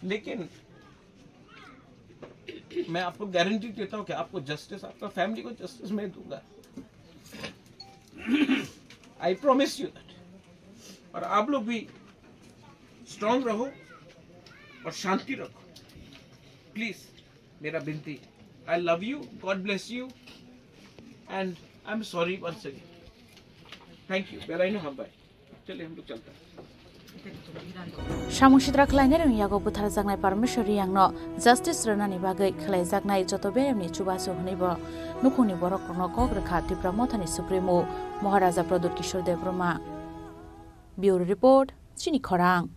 लेकिन मैं आपको गारंटी देता हूँ कि आपको जस्टिस, आपका फैमिली को जस्टिस मैं दूंगा। I promise you that। और आप लोग भी स्ट्रांग रहो और शांति रखो, प्लीज, मेरा विनती है। I love you, God bless you and I'm sorry once again। Thank you। बेलाइनो हम भाई। चलिए, हम लोग चलते हैं। Samung sitra khlainai rwng yago butharjaknai Parmeshwar Riyangno justice rwnani bagwi khlaijaknai joto beremni chubachu hwnwibo nukhungni borokrokno kok rwkha Tipra Mothani Supremo Maharaja Pradyut Kishore Debbarma. Bureau Report, Chini Khorang.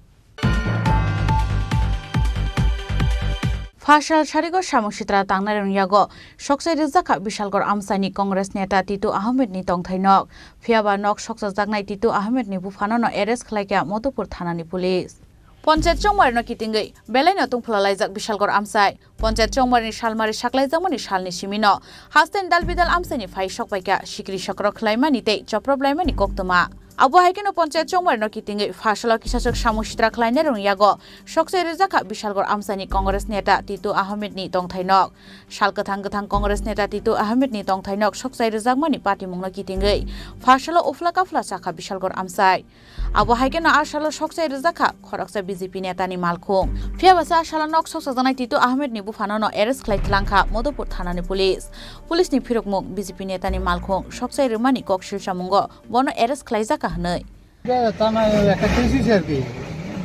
Phasal sarigo samung sitra tangnai rwng yago soksai rwjakha Bishalgor amchaini Congress neta Titu Ahmed ni tongthai nok. Phiyaba nok soksajaknai Titu Ahmed ni buphano no arrest khlaikha Madhupur thanani police. Ponchayat chongmari no kitingwi belai no tungphla laijak Bishalgor amchai. Ponchayat chongmari ni salmari saklaijakmani salni simi no haste ni dal bidal amchai ni phai sokpaikha sikri sokro khlaimani tei choprop laimani koktwma. Abo hai kheno Ponchayat chongmari no kitingwi phasalo kisachwk samung sitra khlainai rwng yago soksai rwjakha Bishalgor amchaini Congress neta Titu Ahmed ni tongthai nok. Sal kwthang kwthang Congress neta Titu Ahmed ni tongthai nok soksai rwjakmani patimung no kitingwi phasalo uphla kaphla chakha Bishalgor amchai. Abo hai kheno a salo soksai rwjakha khoroksa B J P neta ni malkhung. Phiyaba se a salo nok soksajaknai Titu Ahmed ni buphano no arrest khlai thlangkha Madhupur thanani police. Police ni phirokmung B J P neta ni malkhung soksai rwmani kok silsamungo bono arrest khlaijak hwnwi। এটা থানায় একটা কেস হয়েছে আর কি,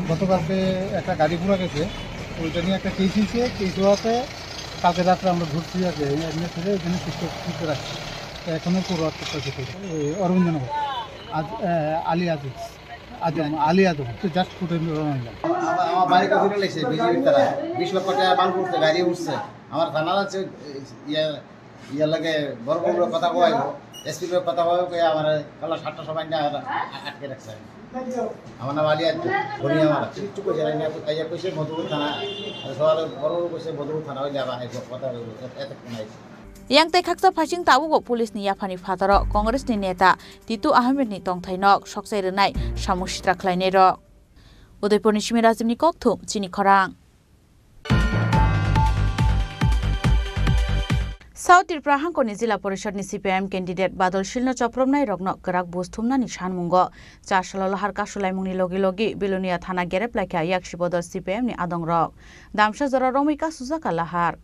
গতকালকে একটা গাড়ি ঘোড়া গেছে, ওইটা নিয়ে একটা কেস হয়েছে। কেস হওয়াতে কালকে রাত্রে আমরা ধরছি আর কি, এমনি ধরে এখানে সুস্থ সুস্থ রাখছি। তো এখনো তো রথ করতে হচ্ছে। এই অরবিন্দনগর, আজ, আহ, আলী আজিজ, আজম, আলী আজম, তো জাস্ট ফুটে রওনা হইলাম। আমার, আমার বাড়ির কাছে চলে এসে বিজেপির তারা বিশ লক্ষ টাকা বাল করছে, গাড়ি উঠছে। আমার থানা আছে, ইয়ে, ইয়ার লগে বড় বড় কথা কয়, এসপির লগে কথা কয়, কয়ে আমার কাল সাতটার সময় না আ-, আটকে রাখছে। আমার নাম আলী আজম, বনি আমার। কিচ্ছু কইছে না, না, তাই কইছে মধুপুর থানা, সকালে বড় বড় কইছে মধুপুর থানা, ওই যাবা, এই কথা কইবো, এত-, এতক্ষণ আইছে। Yang tei khaksa phaising tabukbo police ni yaphani phataro Congress ni neta Titu Ahmed ni tongthai nok soksai rwnai samung sitra khlainai rok. Udaipur ni simi Rajib ni kokthum chini khorang. South Tripura hangkoni Jila Porishad ni C P I M candidate Badal Shil no chopropnai rokno kwrak bus thumnani sanmungo chasalo lahar kasulaimungni logi logi Bilonia thana gerep laikha yaksi bodol C P I M ni adong rok. Damsa jora romwi kasujaka lahar.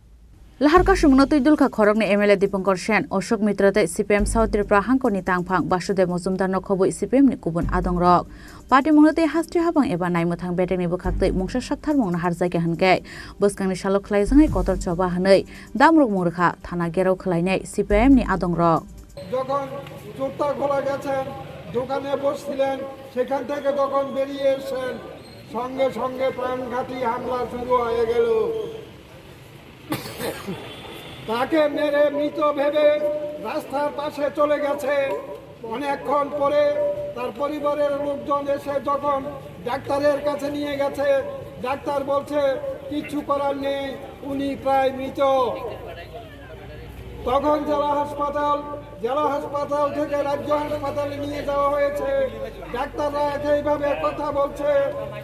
Lahar kasumungno twi dulkha khorokni M L A Dipankar Sen, Ashok Mitra tei C P M South Tripura hangkoni tangphang Basudev Mojumdar no khobwi C P M ni kubun adong rok. Patimungno tei hasteo habang eba naimwthang betekni bwkhaktwi mungsa saktharmungno harjakya hwnkhe bwskangni salo khlaijaknai kotor choba hwnwi damrokmung rwkha thana gerao khwlainai C P I M ni adongrok. যখন চোত্তাখোলা গেছেন, দোকানে বসছিলেন, সেখান থেকে যখন বেরিয়ে এসেছেন, সঙ্গে সঙ্গে প্রাণঘাতী হামলা শুরু হয়ে গেল। তাকে মেরে মৃত ভেবে রাস্তার পাশে চলে গেছে। অনেকক্ষণ পরে তার পরিবারের লোকজন এসে যখন ডাক্তারের কাছে নিয়ে গেছে, ডাক্তার বলছে, "কিচ্ছু করার নেই, উনি প্রায় মৃত।" তখন জেলা হাসপাতাল, জেলা হাসপাতাল থেকে রাজ্য হাসপাতালে নিয়ে যাওয়া হয়েছে। ডাক্তাররা একইভাবে কথা বলছে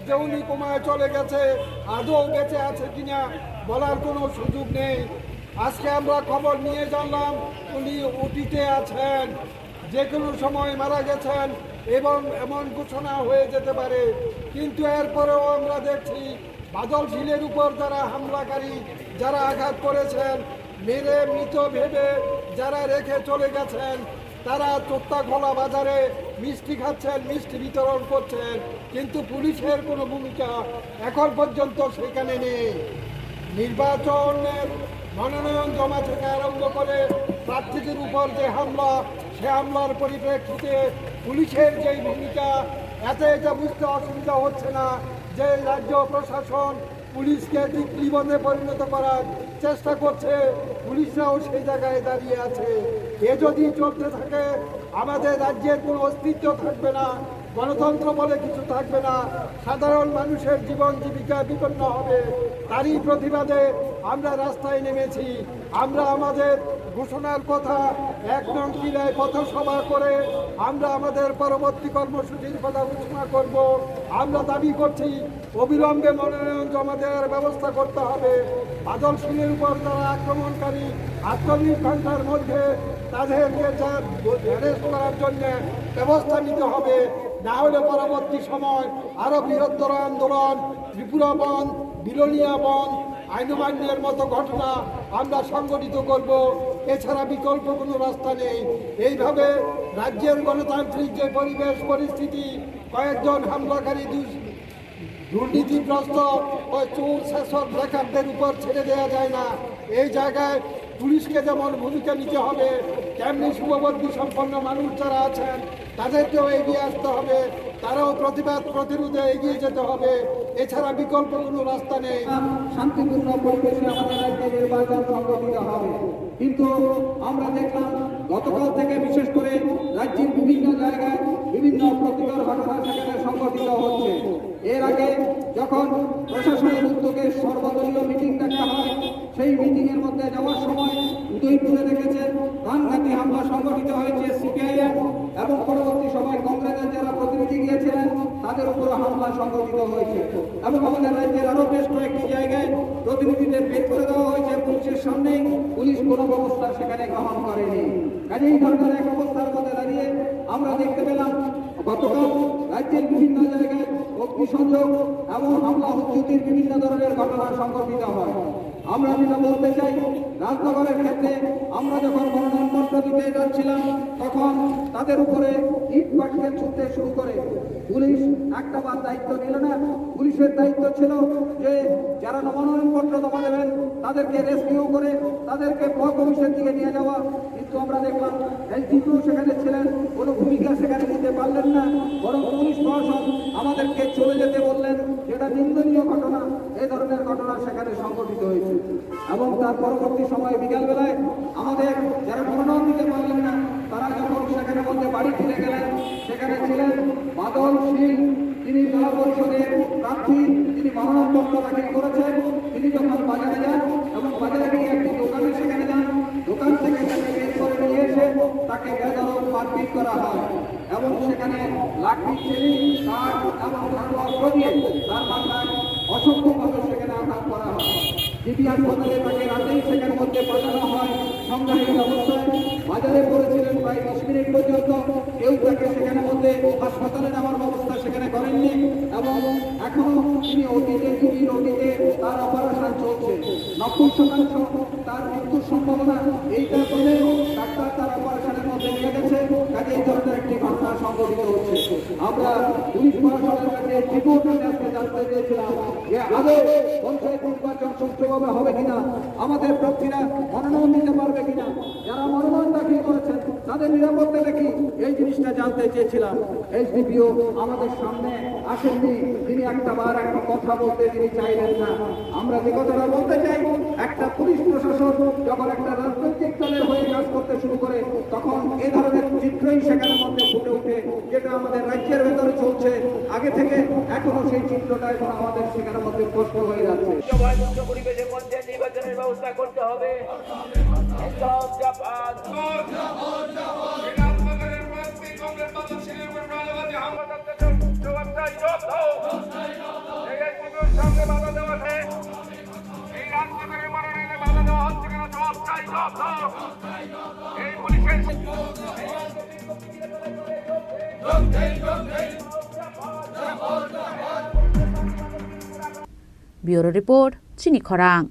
যে উনি কোমায় চলে গেছে, আদৌ বেঁচে আছে কিনা বলার কোনো সুযোগ নেই। আজকে আমরা খবর নিয়ে জানলাম উনি ওটিতে আছেন, যে কোনো সময় মারা গেছেন এবং এমন ঘোষণা হয়ে যেতে পারে। কিন্তু এরপরেও আমরা দেখছি বাদল শীলের উপর যারা হামলাকারী, যারা আঘাত করেছেন, মেরে মৃত ভেবে যারা রেখে চলে গেছেন, তারা চোত্তাখোলা বাজারে মিষ্টি খাচ্ছেন, মিষ্টি বিতরণ করছেন, কিন্তু পুলিশের কোনো ভূমিকা এখন পর্যন্ত সেখানে নেই। নির্বাচনের মনোনয়ন জমা থেকে আরম্ভ করে প্রার্থীদের উপর যে হামলা, সে হামলার পরিপ্রেক্ষিতে পুলিশের যেই ভূমিকা, এতে এটা বুঝতে অসুবিধা হচ্ছে না যে রাজ্য প্রশাসন পুলিশকে দিকলিবন্দে পরিণত করার চেষ্টা করছে, পুলিশরাও সেই জায়গায় দাঁড়িয়ে আছে। এ যদি চলতে থাকে, আমাদের রাজ্যের কোনো অস্তিত্ব থাকবে না, গণতন্ত্র বলে কিছু থাকবে না, সাধারণ মানুষের জীবন জীবিকা বিপন্ন হবে। তারই প্রতিবাদে আমরা রাস্তায় নেমেছি। আমরা আমাদের ঘোষণার কথা, এক নং কিলায় পথসভা করে আমরা আমাদের পরবর্তী কর্মসূচির কথা ঘোষণা করব। আমরা দাবি করছি, অবিলম্বে মনোনয়ন জমা দেওয়ার ব্যবস্থা করতে হবে। বাদল শীলের উপর যারা আক্রমণকারী, আটচল্লিশ ঘন্টার মধ্যে তাদেরকে যা অ্যারেস্ট করার জন্য ব্যবস্থা নিতে হবে, না হলে পরবর্তী সময় আরো বৃহত্তর আন্দোলন, ত্রিপুরা বন্ধ, বিলোনিয়া বন্ধ, আইন অমান্যের মতো ঘটনা আমরা সংগঠিত করব। এছাড়া বিকল্প কোনো রাস্তা নেই। এইভাবে রাজ্যের গণতান্ত্রিক যে পরিবেশ পরিস্থিতি, কয়েকজন হামলাকারী দুষ-, দুর্নীতিগ্রস্ত ও চোর শাসক ব্ল্যাকারদের উপর ছেড়ে দেওয়া যায় না। এই জায়গায় পুলিশকে যেমন ভূমিকা নিতে হবে, তেমনি শুভবুদ্ধি সম্পন্ন মানুষ যারা আছেন তাদেরকেও এগিয়ে আসতে হবে, তারাও প্রতিবাদ প্রতিরোধে এগিয়ে যেতে হবে। এছাড়া বিকল্প কোনো রাস্তা নেই। শান্তিপূর্ণ পরিবেশে আমাদের রাজ্যে নির্বাচন সংগঠিত হবে, কিন্তু আমরা দেখলাম গতকাল থেকে বিশেষ করে রাজ্যের বিভিন্ন জায়গায় বিভিন্ন প্রতিবাদ ঘটনা সেখানে সংগঠিত হচ্ছে। এর আগে যখন প্রশাসনের উদ্যোগে সর্বদলীয় মিটিং ডাকা হয়, সেই মিটিং এর মধ্যে যাওয়ার সময় উদয়পুরে দেখেছেন প্রাণঘাতী হামলা সংঘটিত হয়েছে সিপিআইএম এবং পরবর্তী সময় কংগ্রেসের যারা প্রতিনিধি গিয়েছিলেন তাদের উপরে হামলা সংঘটিত হয়েছে এবং আমাদের রাজ্যের আরো বেশ কয়েকটি জায়গায় প্রতিনিধিদের বের করে দেওয়া হয়েছে পুলিশের সামনেই, পুলিশ কোনো ব্যবস্থা সেখানে গ্রহণ করেনি। কাজে এই ধরনের এক অবস্থার মধ্যে দাঁড়িয়ে আমরা দেখতে পেলাম গতকাল রাজ্যের বিভিন্ন জায়গায় অগ্নিসংযোগ এবং হামলা হুজ্জুতির বিভিন্ন ধরনের ঘটনা সংঘটিত হয়। আমরা যেটা বলতে চাই, রাজনগরের ক্ষেত্রে আমরা যখন মনোনয়নপত্র দিতে যাচ্ছিলাম, তখন তাদের উপরে ইট পাটকেল ছুটতে শুরু করে। পুলিশ একটা বার দায়িত্ব নিল না। পুলিশের দায়িত্ব ছিল যে যারা মনোনয়নপত্র জমা দেবেন, তাদেরকে রেস্কিউ করে তাদেরকে ব্লক অফিসের দিকে নিয়ে যাওয়া। কিন্তু আমরা দেখলাম এসডিপিও সেখানে ছিলেন, কোনো ভূমিকা সেখানে নিতে পারলেন না, বরং পুলিশ প্রশাসন আমাদেরকে চলে যেতে বললেন, যেটা নিন্দনীয় ঘটনা। এই ধরনের ঘটনা সেখানে সংঘটিত হয়েছে। এবং তার পরবর্তী সময় বিকালবেলায় আমাদের যারা মনোনয়ন দিতে পারলেন না, তারা যখন সেখানে মধ্যে বাড়ি ফিরে গেলেন, সেখানে ছিলেন বাদল শীল, তিনি জেলা পরিষদের প্রার্থী, তিনি মনোনয়নপত্র দাখিল করেছেন। তিনি যখন বাজারে যান এবং বাজারে গিয়ে একটি দোকানে সেখানে যান, দোকান থেকে তাকে বের করে নিয়ে এসে তাকে বেধড়ক মারপিট করা হয় এবং সেখানে লাঠি, ছেড়ি, কাঠ এবং ধাতুয়াস্ত্র দিয়ে তার মাথায় অসংখ্যভাবে সেখানে আঘাত করা হয়। জিবি হাসপাতালে তাকে রাতেই সেখানে মধ্যে পাঠানো হয় সংজ্ঞাহীন অবস্থায়। বাজারে পড়েছিলেন প্রায় বিশ মিনিট পর্যন্ত, কেউ তাকে সেখানে মধ্যে হাসপাতালে নেওয়ার ব্যবস্থা সেখানে করেননি এবং এখনো তিনি ওটিতে, জিবির ওটিতে তার অপারেশন চলছে। নব্বই শতাংশ তার মৃত্যুর সম্ভাবনা। এই কারণে ডাক্তার তার অপারেশনের মধ্যে নিয়ে গেছে, কাজে এই ধরনের একটি ঘটনা সংঘটিত হচ্ছে। আমরা পুলিশ প্রশাসনের কাছে এই রিপোর্ট নিয়ে আজকে জানতে চেয়েছিলাম যে আদৌ পঞ্চায়েত নির্বাচন সুষ্ঠুভাবে হবে কিনা, আমাদের প্রার্থীরা মনোনয়ন দিতে পারবে কিনা, যারা মনোনয়ন দাখিল করেছেন তাদের নিরাপত্তাটা কি, এই জিনিসটা জানতে চেয়েছিলাম। এসডিপিও আমাদের সামনে আসেননি, তিনি একটা বার একটা কথা বলতে তিনি চাইলেন না। আমরা যে কথাটা বলতে চাই, একটা পুলিশ প্রশাসন যখন একটা রাজনৈতিক দলের হয়ে কাজ করতে শুরু করে, তখন এ ধরনের চিত্রই সেখানে মধ্যে ফুটে ওঠে, যেটা আমাদের রাজ্যের ভেতরে চলছে আগে থেকে, এখনো সেই চিত্রটা এখন আমাদের সেখানে মধ্যে স্পষ্ট হয়ে যাচ্ছে। ভয়মুক্ত পরিবেশে পঞ্চায়েত নির্বাচনের ব্যবস্থা করতে হবে। ইনকলাব জিন্দাবাদ। বিধাননগরের প্রার্থী কংগ্রেস বাদল শীলের উপর প্রাণঘাতী হামলা চালাচ্ছে, জবাব চাই, জবাব দাও। এই এসডিপিওর সামনে বাধা দেওয়া শেষ। এই রাজনগরের মনোনয়নে বাধা দেওয়া হচ্ছে কেন? জবাব চাই, জবাব দাও। এই পুলিশের Bureau Report, Chini Khorang.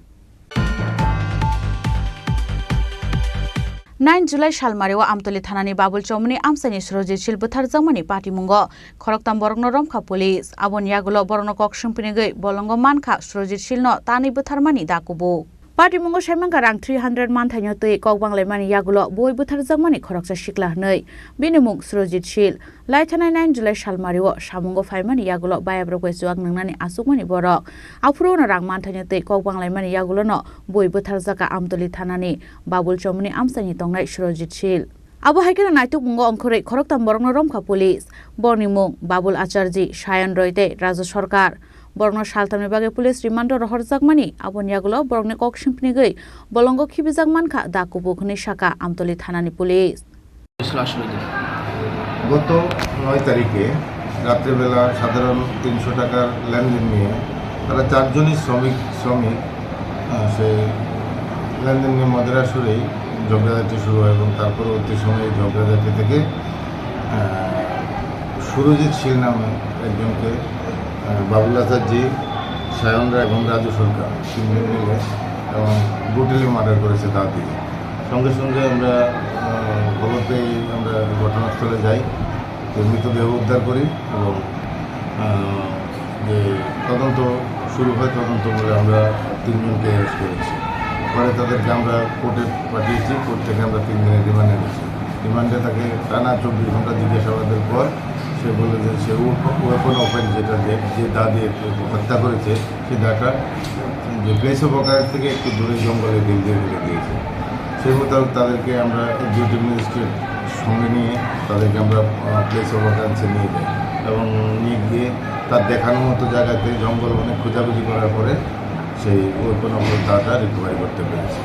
Nine July salmario Amtoli thanani Babul Chomoni amchaini Surojit Sil bwtharjakmani patimungo khoroktam borokno romkha police. Aboni yagulo borokno kok swngpinigwi bolongo mankha Surojit Silno tanwi bwtharmani dakubuk. Patimungo saimankha rang three hundred manthaino twi kok banglaimani yagulo bui butharjakmani khoroksa sikla hwnwi. Bini mung Surojit Sil. Laithanai nine July salmario samungo phaimani yagulo bayabrok bai chuak nwngnani achukmani borok. Aphuru no rang manthaino twi kok banglaimani yagulono bui butharjaka Amtoli thanani Babul Chomoni amchaini tongnai Surojit Sil. Abo hai kheno naitukmungo ongkhorwi khoroktam borokno romkha police. Borokni mung Babul Acharji, Sayan Roy tei Raju Sarkar. Borokno saltamni bagwi police remand-o rohorjakmani, aboni yagulo borokni kok simpnigwi bolongo khibijak mankha da kubuk hwnwi sakha Amtoli thanani police. গত নয় তারিখে রাত্রেবেলা সাধারণ তিনশো টাকার লেনদেন নিয়ে তারা চারজনই শ্রমিক শ্রমিক আহ, সেই লেনদেন নিয়ে মদের আসরেই ঝগড়াঝাটি শুরু হয় এবং তার পরবর্তী সময়ে এই ঝগড়াঝাটি থেকে আহ, সুরজিৎ শীল নামে একজনকে আহ, বাবুল আচার্য, সায়ন রায় এবং রাজু সরকার তিনজন মিলে এবং ব্রুটালি মার্ডার করেছে দা দিয়ে। সঙ্গে সঙ্গে আমরা আহ, খবর পেয়ে আমরা ঘটনাস্থলে যাই, তো মৃতদেহ উদ্ধার করি এবং আহ, যে তদন্ত শুরু হয়, তদন্ত বলে আমরা তিনজনকে অ্যারেস্ট করেছি। পরে তাদেরকে আমরা কোর্টে পাঠিয়েছি, কোর্ট থেকে আমরা তিন দিনের রিমান্ডে নিয়েছি। রিমান্ডে তাকে টানা চব্বিশ ঘন্টা জিজ্ঞাসাবাদের পর সে বলে যে সে ওয়েপন অফেন্স যেটা যে যে দা দিয়ে হত্যা করেছে, সে দাটা যে প্লেস অফ অকারেন্স থেকে একটু দূরে জঙ্গলে ডিল দিয়ে ফেলে দিয়েছে। সেই মোতাবেক তাদেরকে আমরা এক্সিকিউটিভ ম্যাজিস্ট্রেট সঙ্গে নিয়ে তাদেরকে আমরা প্লেস অফ অকারেন্সে নিয়ে যাই এবং নিয়ে গিয়ে তার দেখানো মতো জায়গাতে জঙ্গল অনেক খোঁজাখুঁজি করার পরে সেই ওয়েপন অফ দাটা রিকভারি করতে পেরেছি।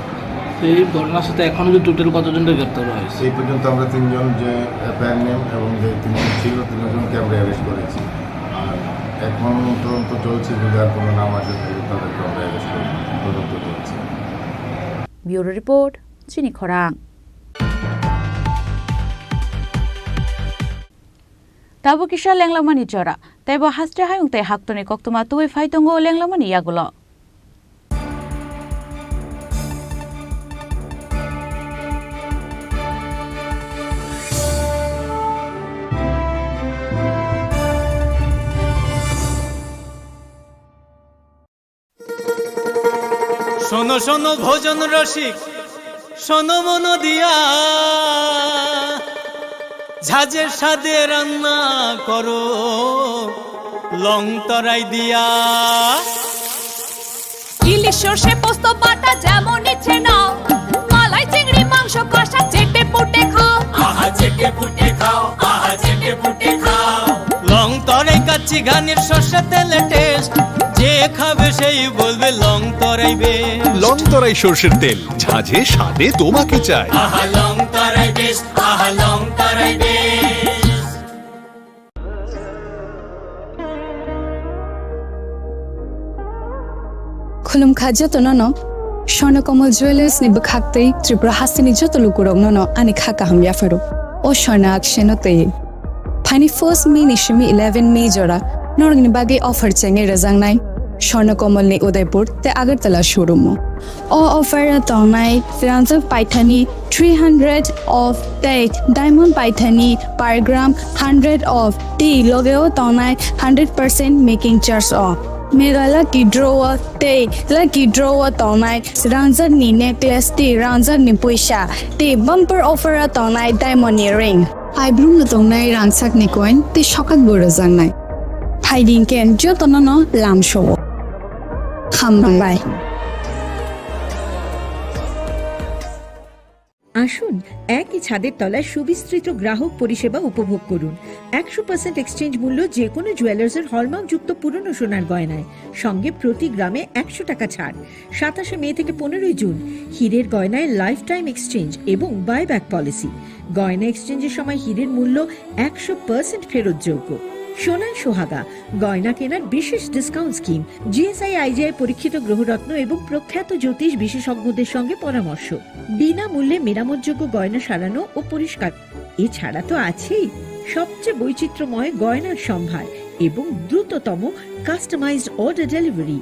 তো এই ঘটনার সাথে এখন যে টোটাল কতজনকে গ্রেপ্তার করা হয়েছে? এই পর্যন্ত আমরা তিনজন, যে অ্যাপারেন্ট নেম এবং যে তিনজন ছিল, তিনজনকে আমরা অ্যারেস্ট করেছি। আর এখন তদন্ত চলছে, যদি আর কোনো নাম আসে তাহলে তাদেরকে আমরা অ্যারেস্ট করব, তদন্ত চলছে। Bureau report, Chini Khorang. Tabuk kisa lenglamani jora, tei bo haste hayung tei haktorni koktwma tubui phai tongo lenglamani yagulo. শোনো শোনো ভোজন রসিক, শোনো মন দিয়া, ঝাঁঝে স্বাদে রান্না করো লং তরাই দিয়া। ইলিশ সর্ষে পোস্ত বাটা যেমন ইচ্ছে নাও, মালাই চিংড়ি মাংস কষা চেটে পুটে খাও। আহা চেটে পুটে খাও, আহা চেটে পুটে খাও। লং তরাই কাচ্চি ঘানির সর্ষে তেলে টেস্ট, যে খাবে সেই বলবে লং তরাই বেশ। লং তরাই সর্ষের তেল, ঝাঁঝে স্বাদে তোমাকে চাই। আহা লং তরাই বেশ, আহা লং তরাই বেশ। Khulumkha jotono no, Swarna Kamal Jewellers ni bwkhak tei Tripura hasteni joto lukurokno no ani kha kaham yapharo. O Swarna Auction o tei. Phaini first May ni simi eleven May jora norokni bagwi offer chengwi rwjaknai Swarna Kamal ni Udaipur tei Agartala showroom o. O offer o tongnai rangjak paithani three hundred off tei diamond paithani per gram hundred off tei logeo tongnai hundred percent making charge o. Mega lucky draw o tei lucky draw o tongnai rangjak ni necklace tei rangjak ni puisa tei bumper offer o tongnai diamond ni ring. Phaibrum no tongnai rangchak ni coin tei sokak bo rwjaknai. Phaidi hwnkhe jotono no lamsao. Hambai. আসুন, একই ছাদের তলায় সুবিস্তৃত গ্রাহক পরিষেবা উপভোগ করুন। একশো পার্সেন্ট এক্সচেঞ্জ মূল্য যে কোনো জুয়েলার্সের হলমার্কযুক্ত পুরনো সোনার গয়নায়, সঙ্গে প্রতি গ্রামে একশো টাকা ছাড়। সাতাশে মে থেকে পনেরোই জুন, হীরের গয়নায় লাইফ টাইম এক্সচেঞ্জ এবং বাইব্যাক পলিসি। গয়না এক্সচেঞ্জের সময় হীরের মূল্য একশো পার্সেন্ট ফেরতযোগ্য। সোনায় সোহাগা, গয়না কেনার বিশেষ ডিসকাউন্ট স্কিম। জিএসআই আইজিআই পরীক্ষিত গ্রহরত্ন এবং প্রখ্যাত জ্যোতিষ বিশেষজ্ঞদের সঙ্গে পরামর্শ। বিনামূল্যে মেরামতযোগ্য গয়না সারানো ও পরিষ্কার। এছাড়া তো আছেই সবচেয়ে বৈচিত্র্যময় গয়নার সম্ভার এবং দ্রুততম কাস্টমাইজড অর্ডার ডেলিভারি।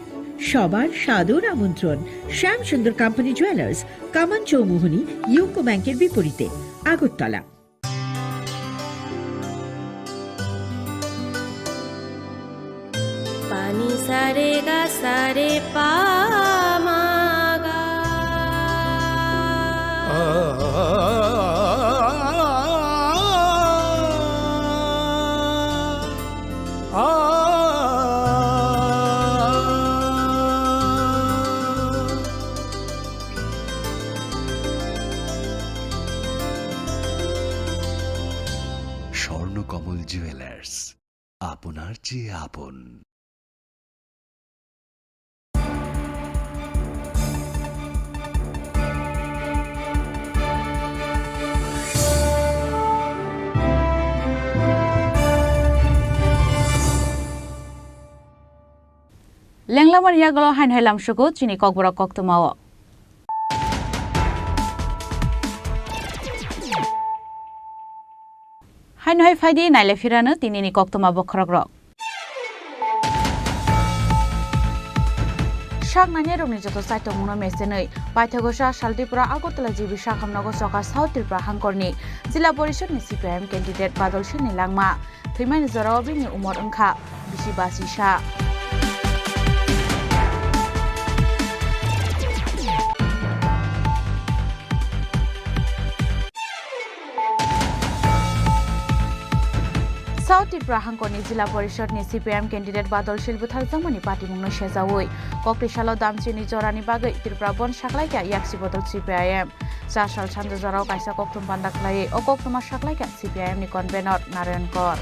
সবার সাদর আমন্ত্রণ শ্যাম সুন্দর কোম্পানি জুয়েলার্স, কামান চৌমুহনী, ইউকো ব্যাংকের বিপরীতে, Agartala. Pani sa re ga sa re pa ma ga. Amal jewellers, আপনার চেয়ে আপন। Lenglamani yagulo haino hai lamsugo chini kokborok koktwmao. Haino hai phaidi naile phirano tinini koktwma bokhorokrok. Sak nainai rokni joto chaitokmungno mesenwi paithago sa sal Tripura Agartala G B sakhamnogo choka South Tripura hangkorni Jila Porishadni C P I M candidate Badol Silni langma. Thwimani jorao bini umor wngkha bisi basi sa. South Tripura hangkorni Jila Porishadni C P I M candidate Badol Sil butharjakmani patimungno sejaui koktwi salo damchini jorani bagwi Tripura Bandh saklaikha yaksi bodol C P I M. Char sal sanja jorao kaisa koktwma panda khlaiwi o koktwma saklaikha C P I M ni convenor Narayan Kor.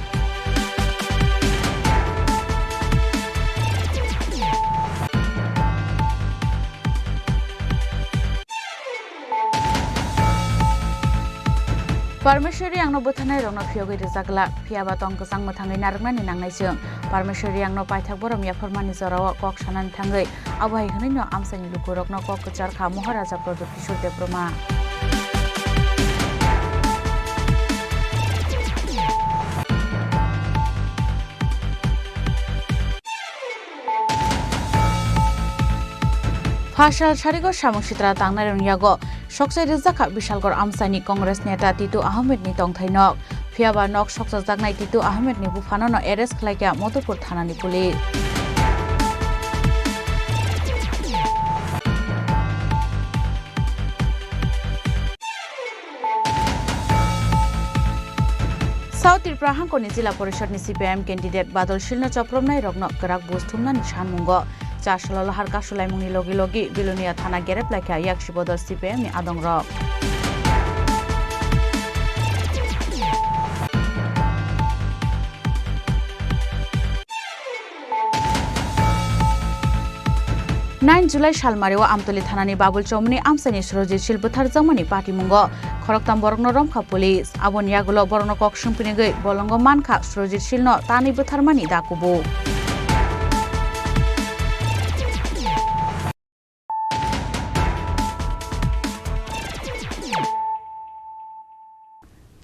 Parmeshwar Riyangno butharnai rokno phiyogwi rijak glak, phiyaba tong kwchang mwthangwi narwknani nangnai chwng. Parmeshwar Riyangno paithak borom yapharmani jorao kok sanani thangwi abo hai hwnwino amchaini lukurokno kok kwchar kha Maharaja Pradyut Kishore Debbarma. Phasal sarigo samung sitra tangnairokni yago soksai rijak kha Bishalgarh amchaini Congress neta Titu Ahmedni tongthai nok. Phiyaba nok sokchajaknai Titu Ahmedni buphanono arrest khlaikha Madhupur thanani police. South Tripura hangkorni Jila Porishadni C P I M candidate Badol Silno chopropnai rokno kwrak buj thumnani sanmungo. Char salo lahar kasulaimungni logi logi Bilonia thana gerep laikha yaksi bodol C P I M ni adongrok. Nine July salmario Amtoli thanani Babul Chomni amchaini Surojit Sil butharjakmani patimungo khoroktham borokno romkha police. Aboni yagulo borokno kok swngpinigwi bolongo mankha Surojit Silno tanwi butharmani dakubu.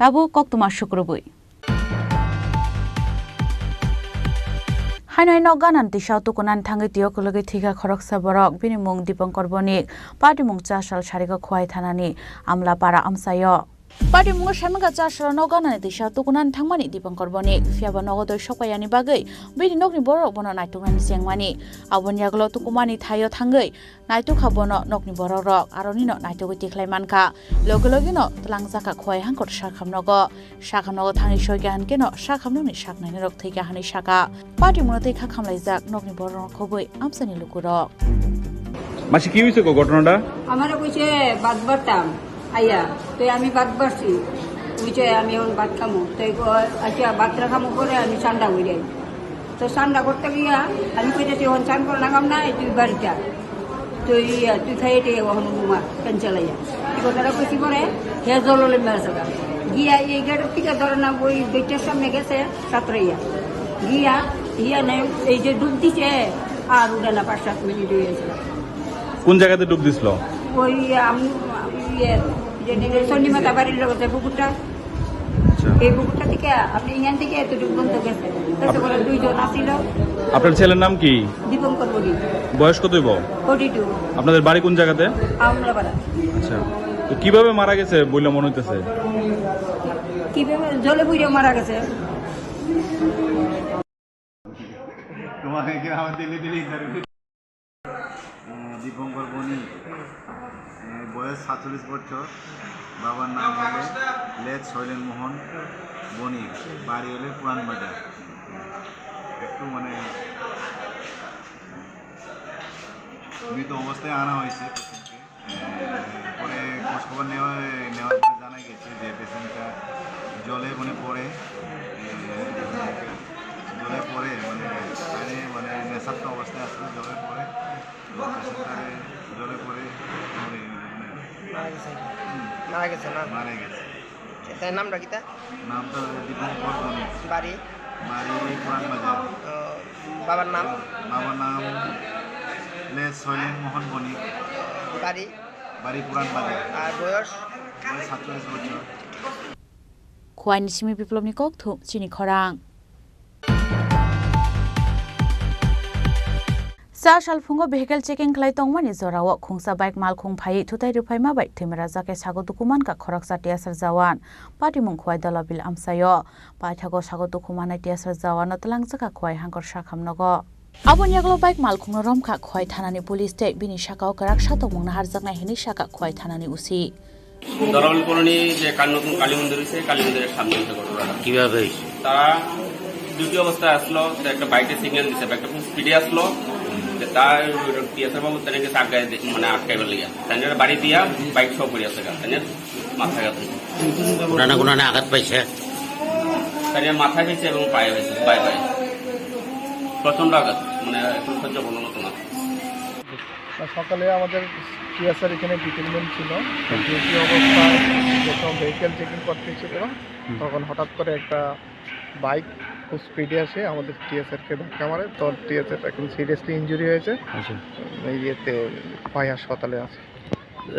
Tabuk koktwma sukrubwi. Haino hai nok ganani tisa tukunani thangwi twiyo kwlwgwi thwikha khoroksa borok. Bini mung Dipankar Bonik, patimung char sal sarigo Khowai thanani Amlapara amchaio. Patimungo saimangkha char salo nok ganani tisa tukunani thangmani Dipankar Bonik. Phiyaba nogo doi sokpaiyani bagwi bini nokni borok bono naituknani chengmani. Aboni yagulo tukumani thaio thangwi naitukha bono nokni borokrok, aronino naitugwi tikhlai mankha. Logi logino twlangjakha Khowai hangkor sakhamnogo. Sakhamnogo thangwi soikha hinkhe no sakhamnokni saknainirok thwikha hwnwi sakha. Patimungno twi kha khamlaijak nokni borokno khobwi amchaini lukurok. মাসি, কি হয়েছে গো ঘটনাটা? আমারে কইছে ভাত বাড়তাম, আইয়া, তো আমি ভাত বাড়ছি, কইছে আমি এখন ভাত খামু, তো এই ক-, আচ্ছা, ভাতটা খামু পরে আমি ঠান্ডা হয়ে যাই। তো ঠান্ডা করতে গিয়া আমি কইতেছি, "এখন চান করা লাগাম না, তুই বাড়িতে আয়।" তো ইয়া, তুই খাইয়ে টেয়ে এখন ঘুমা, ফ্যান চালাইয়া। এই কথাটা কইছি পরে, হে জল লইয়া আসে গা। গিয়া এই গেটের থেকে ধরে না, ওই গেটের সামনে গেছে, সাঁতরাইয়া। গিয়া, ইয়া নেই, এই যে ডুব দিছে, আর উঠে না, পাঁচ সাত মিনিট হয়ে গেছে। কোন জায়গাতে ডুব দিছিল? ওই আম-, ইয়ে, যে চণ্ডীমাতা বাড়ির লোক আছে পুকুরটা, আচ্ছা। এই পুকুরটা থেকে আপনি এখান থেকে এতটুকু পর্যন্ত গেছে। গেছে বলে দুইজন আসছিল। আপনার ছেলের নাম কি? দীপঙ্কর বণিক। বয়স কত হইব? Forty two. আপনাদের বাড়ি কোন জায়গাতে? আমলাপাড়া। আচ্ছা। তো কিভাবে মারা গেছে বলে মনে হইতেছে? কিভাবে? জলে পুড়ে মারা গেছে। তোমাকে কি আমার দিলে দিলে ইন্টারভিউ? আহ, দীপঙ্কর বণিক, আহ, বয়স সাতচল্লিশ বছর। বাবার নাম হলো লেট শৈলেন মোহন বণিক, বাড়ি হলো পুরান বাজার। একটু মানে মৃত অবস্থায় আনা হয়েছে পেশেন্টকে। পরে খোঁজখবর নেওয়া, নেওয়ার পরে জানা গেছে যে পেশেন্টটা জলে মানে পড়ে, এ, জলে পড়ে, মানে, পানি, মানে, নেশাক্ত অবস্থায় আসলে জলে পড়ে, তো পেশেন্টটা জলে পড়ে মরে গেল, মানে, মারা গেছে। হুম। মারা গেছে না? মারা গেছে। তার নামটা কিতা? নামটা হলো দীপঙ্কর বণিক। বাড়ি? বাড়ি পুরান বাজার। ও, বাবার নাম? বাবার নাম লে শৈলেন মোহন বণিক। বাড়ি? বাড়ি পুরান বাজার। আর বয়স? বয়স সাতচল্লিশ বছর। Khuaini simi Biplobni kok thum chini khorang. Cha salphungo vehicle checking khlai tongmani jorao khungsa bike malkhung phaiwi thutai rwphaima bai thwimara jakhe sago dukumankha khoroksa T S R jawan. Patimung Khwai Dolabil amchaio. Paithago sago dukhu manai T S R jawano twlangjakha Khwai Hangkor Sakham nogo. Aboni yagulo bike malkhungno romkha Khwai thanani police tei bini sakao kwrak satokmung naharjaknai hinwi sakha Khwai thanani O C. দলাবল কলোনি যে কাল নতুন কালী মন্দির হয়েছে, কালী মন্দিরের সামনে হয়েছে ঘটনাটা। কিভাবে হয়েছে? তারা ডিউটি অবস্থায় আসলো, তো একটা বাইকে সিগন্যাল দিছে, বাইকটা খুব স্পিডে আসলো, তো তার টিএসআর বাবু তাদেরকে আটকায় দি-, মানে আটকাইবার লিগে। তাই জন্য বাড়ি দিয়া বাইক সহ পড়ে আছে, তাই জন্য মাথা ঘাত হয়েছে। কোনো না কোনো না আঘাত পাইছে? তাই জন্য মাথায় হয়েছে এবং পায়ে হয়েছে, পায়ে পায়ে। প্রচণ্ড আঘাত, মানে এখন সহ্য করার মতো না। না, সকালে আমাদের টিএসআর এখানে ডিটেইনমেন্ট ছিল। হুম। ডিউটি অবস্থায় যখন ভেহিকেল চেকিং করতে এসেছিল, হুম। তখন হঠাৎ করে একটা বাইক খুব স্পিডে আসে আমাদের টিএসআরকে ধাক্কা মারে। তো টিএসআর এখন সিরিয়াসলি ইনজুরি হয়েছে। আচ্ছা। এই ইয়েতে খোয়াই হাসপাতালে আছে।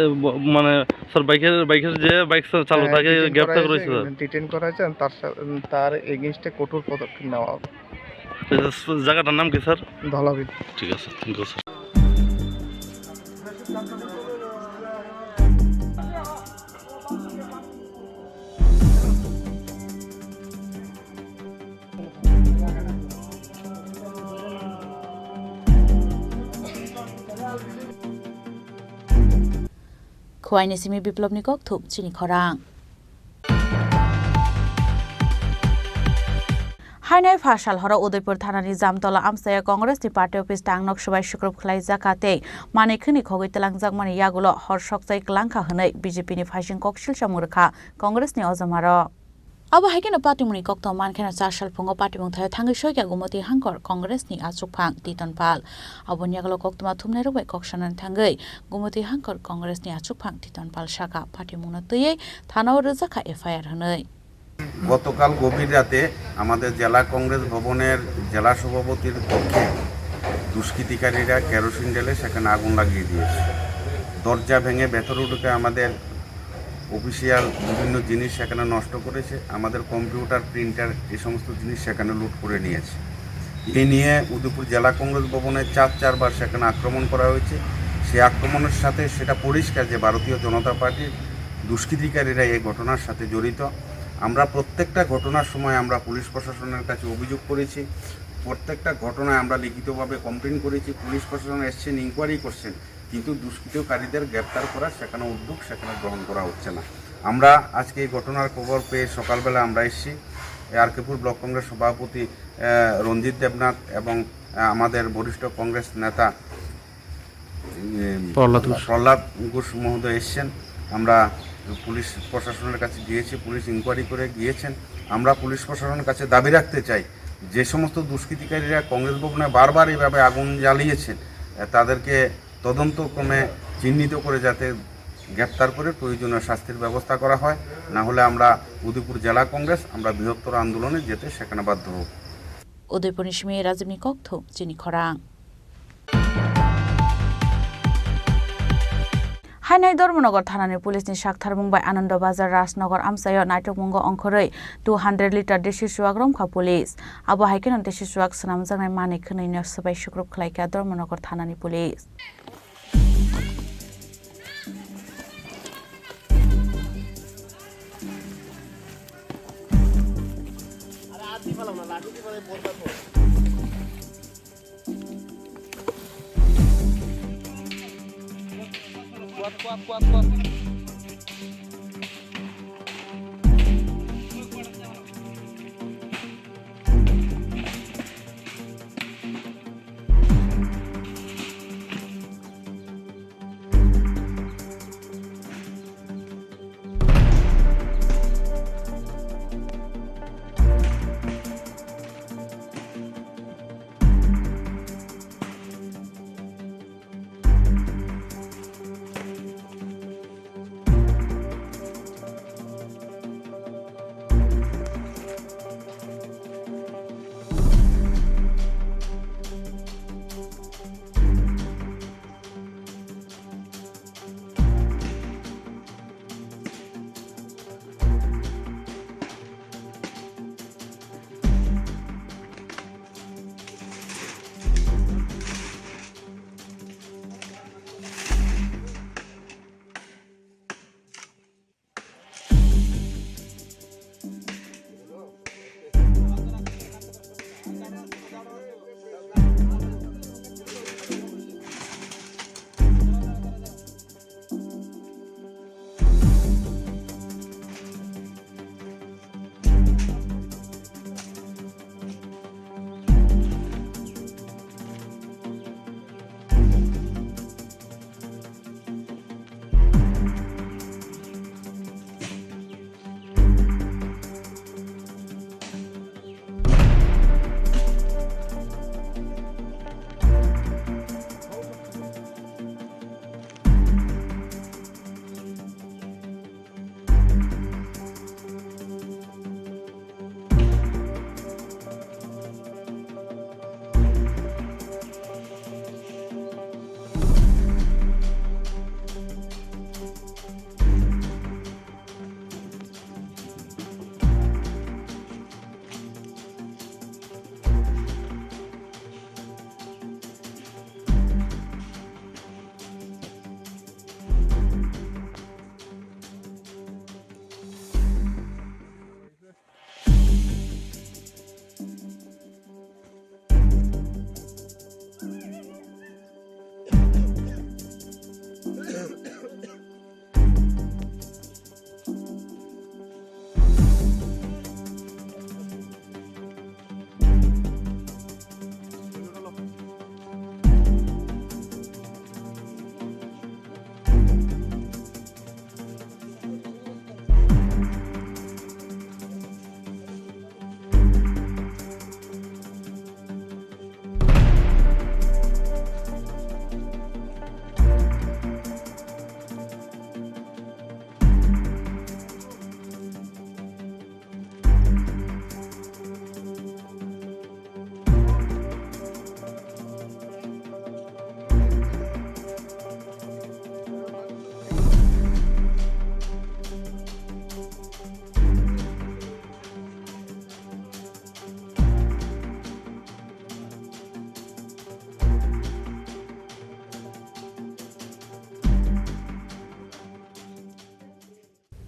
এ, ব-, মানে, স্যার, বাইকের, বাইকের যে বাইক চা-, চালক, হ্যাঁ, তাকে ডিটেইন গ্রেপ্তার করা করেছে, হয়েছে, স্যার? ডিটেইন করা হয়েছে, তার সা-, তার এগেইনস্টে কঠোর পদক্ষেপ নেওয়া হবে। এ, স-, জায়গাটার নাম কি, স্যার? ধলাবিল। ঠিক আছে, ঠিক আছে। Khuaini simi Biplobni kok thum chini khorang. Hainai pha sal horo Udaipur thanani Jamtola amchaya Congress ni party office tangnok swbai sukrub khlaijak kha tei manwi khwnwi khogwi twlangjakmani yagulo hor sokchai kwlangkha hwnwi B J P ni phaising koksil chamung rwkha Congress ni ojomaro. Abo hai kheno patimungni kokto mankheno cha salphungo patimung thaio thangwi soikha Gumoti Hangkor Congress ni achukphang Titon Pal. Aboni yagulo koktwma thumnairok bai kok sanani thangwi Gumoti Hangkor Congress ni achukphang Titon Pal sakha patimungno twiwi thanao rwjakha F I R hwnwi. গতকাল গভীর রাতে আমাদের জেলা কংগ্রেস ভবনের জেলা সভাপতির কক্ষে দুষ্কৃতিকারীরা কেরোসিন ঢেলে সেখানে আগুন লাগিয়ে দিয়েছে। দরজা ভেঙে ভেতরে ঢুকে আমাদের অফিসিয়াল বিভিন্ন জিনিস সেখানে নষ্ট করেছে, আমাদের কম্পিউটার, প্রিন্টার, এই সমস্ত জিনিস সেখানে লুট করে নিয়েছে। এই নিয়ে উদয়পুর জেলা কংগ্রেস ভবনে চার চারবার সেখানে আক্রমণ করা হয়েছে। সেই আক্রমণের সাথে সেটা পরিষ্কার যে ভারতীয় জনতা পার্টির দুষ্কৃতিকারীরা এই ঘটনার সাথে জড়িত। আমরা প্রত্যেকটা ঘটনার সময় আমরা পুলিশ প্রশাসনের কাছে অভিযোগ করেছি, প্রত্যেকটা ঘটনায় আমরা লিখিতভাবে কমপ্লেন করেছি, পুলিশ প্রশাসন এসছেন, ইনকোয়ারি করছেন, কিন্তু দুষ্কৃতকারীদের গ্রেপ্তার করার সেখানে উদ্যোগ সেখানে গ্রহণ করা হচ্ছে না। আমরা আজকে এই ঘটনার খবর পেয়ে সকালবেলা আমরা এসেছি। এই আর কে পুর ব্লক কংগ্রেস সভাপতি, আহ, রঞ্জিত দেবনাথ এবং, আহ, আমাদের বরিষ্ঠ কংগ্রেস নেতা, উম, প্রহ্লাদ ঘোষ। প্রহ্লাদ ঘোষ মহোদয় এসছেন। আমরা পুলিশ প্রশাসনের কাছে গিয়েছি, পুলিশ ইনকোয়ারি করে গিয়েছেন। আমরা পুলিশ প্রশাসনের কাছে দাবি রাখতে চাই, যে সমস্ত দুষ্কৃতিকারীরা কংগ্রেস ভবনে বারবার এইভাবে আগুন জ্বালিয়েছেন, আহ, তাদেরকে তদন্ত ক্রমে চিহ্নিত করে যাতে গ্রেপ্তার করে প্রয়োজনীয় শাস্তির ব্যবস্থা করা হয়, না হলে আমরা উদয়পুর জেলা কংগ্রেস আমরা বৃহত্তর আন্দোলনে যেতে সেখানে বাধ্য হব। Udaipurni simi Rajibni kokthum chini khorang. Hainai Dharmanagar thanani police ni saktharmung bai Anando Bazar Rajnagar amchaio naitokmungo ongkhorwi two hundred litre desi chuwak romkha police. Abo hai kheno desi chuwak swnamjaknai manwi khwnwino swbai sukrub khlaikha Dharmanagar thanani police.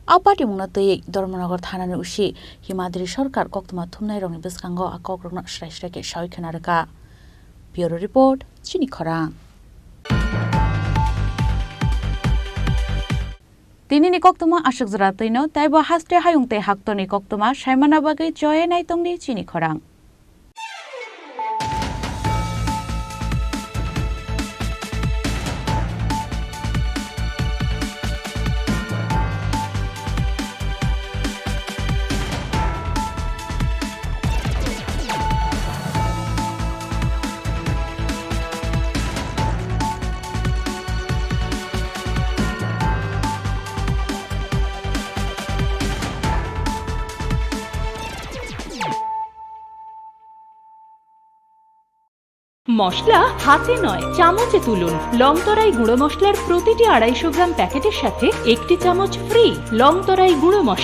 A patimungno twiwi Dharmanagar thanani usi Himadri Sarkar koktwma thumnairokni bwskango a kokrokno srai srai khe sawi khna rwkha. Bureau Report, Chini Khorang. Tinini koktwma aswk jora twino, taibo haste hayung tei haktorni koktwma saimana bagwi choye naitongdi Chini Khorang. মশলা হাতে নয়, চামচে তুলুন। লং তরাই গুঁড়ো মশলার প্রতিটি আড়াইশো গ্রাম প্যাকেটের সাথে একটি চামচ ফ্রি। লং তরাই গুঁড়ো মশলা।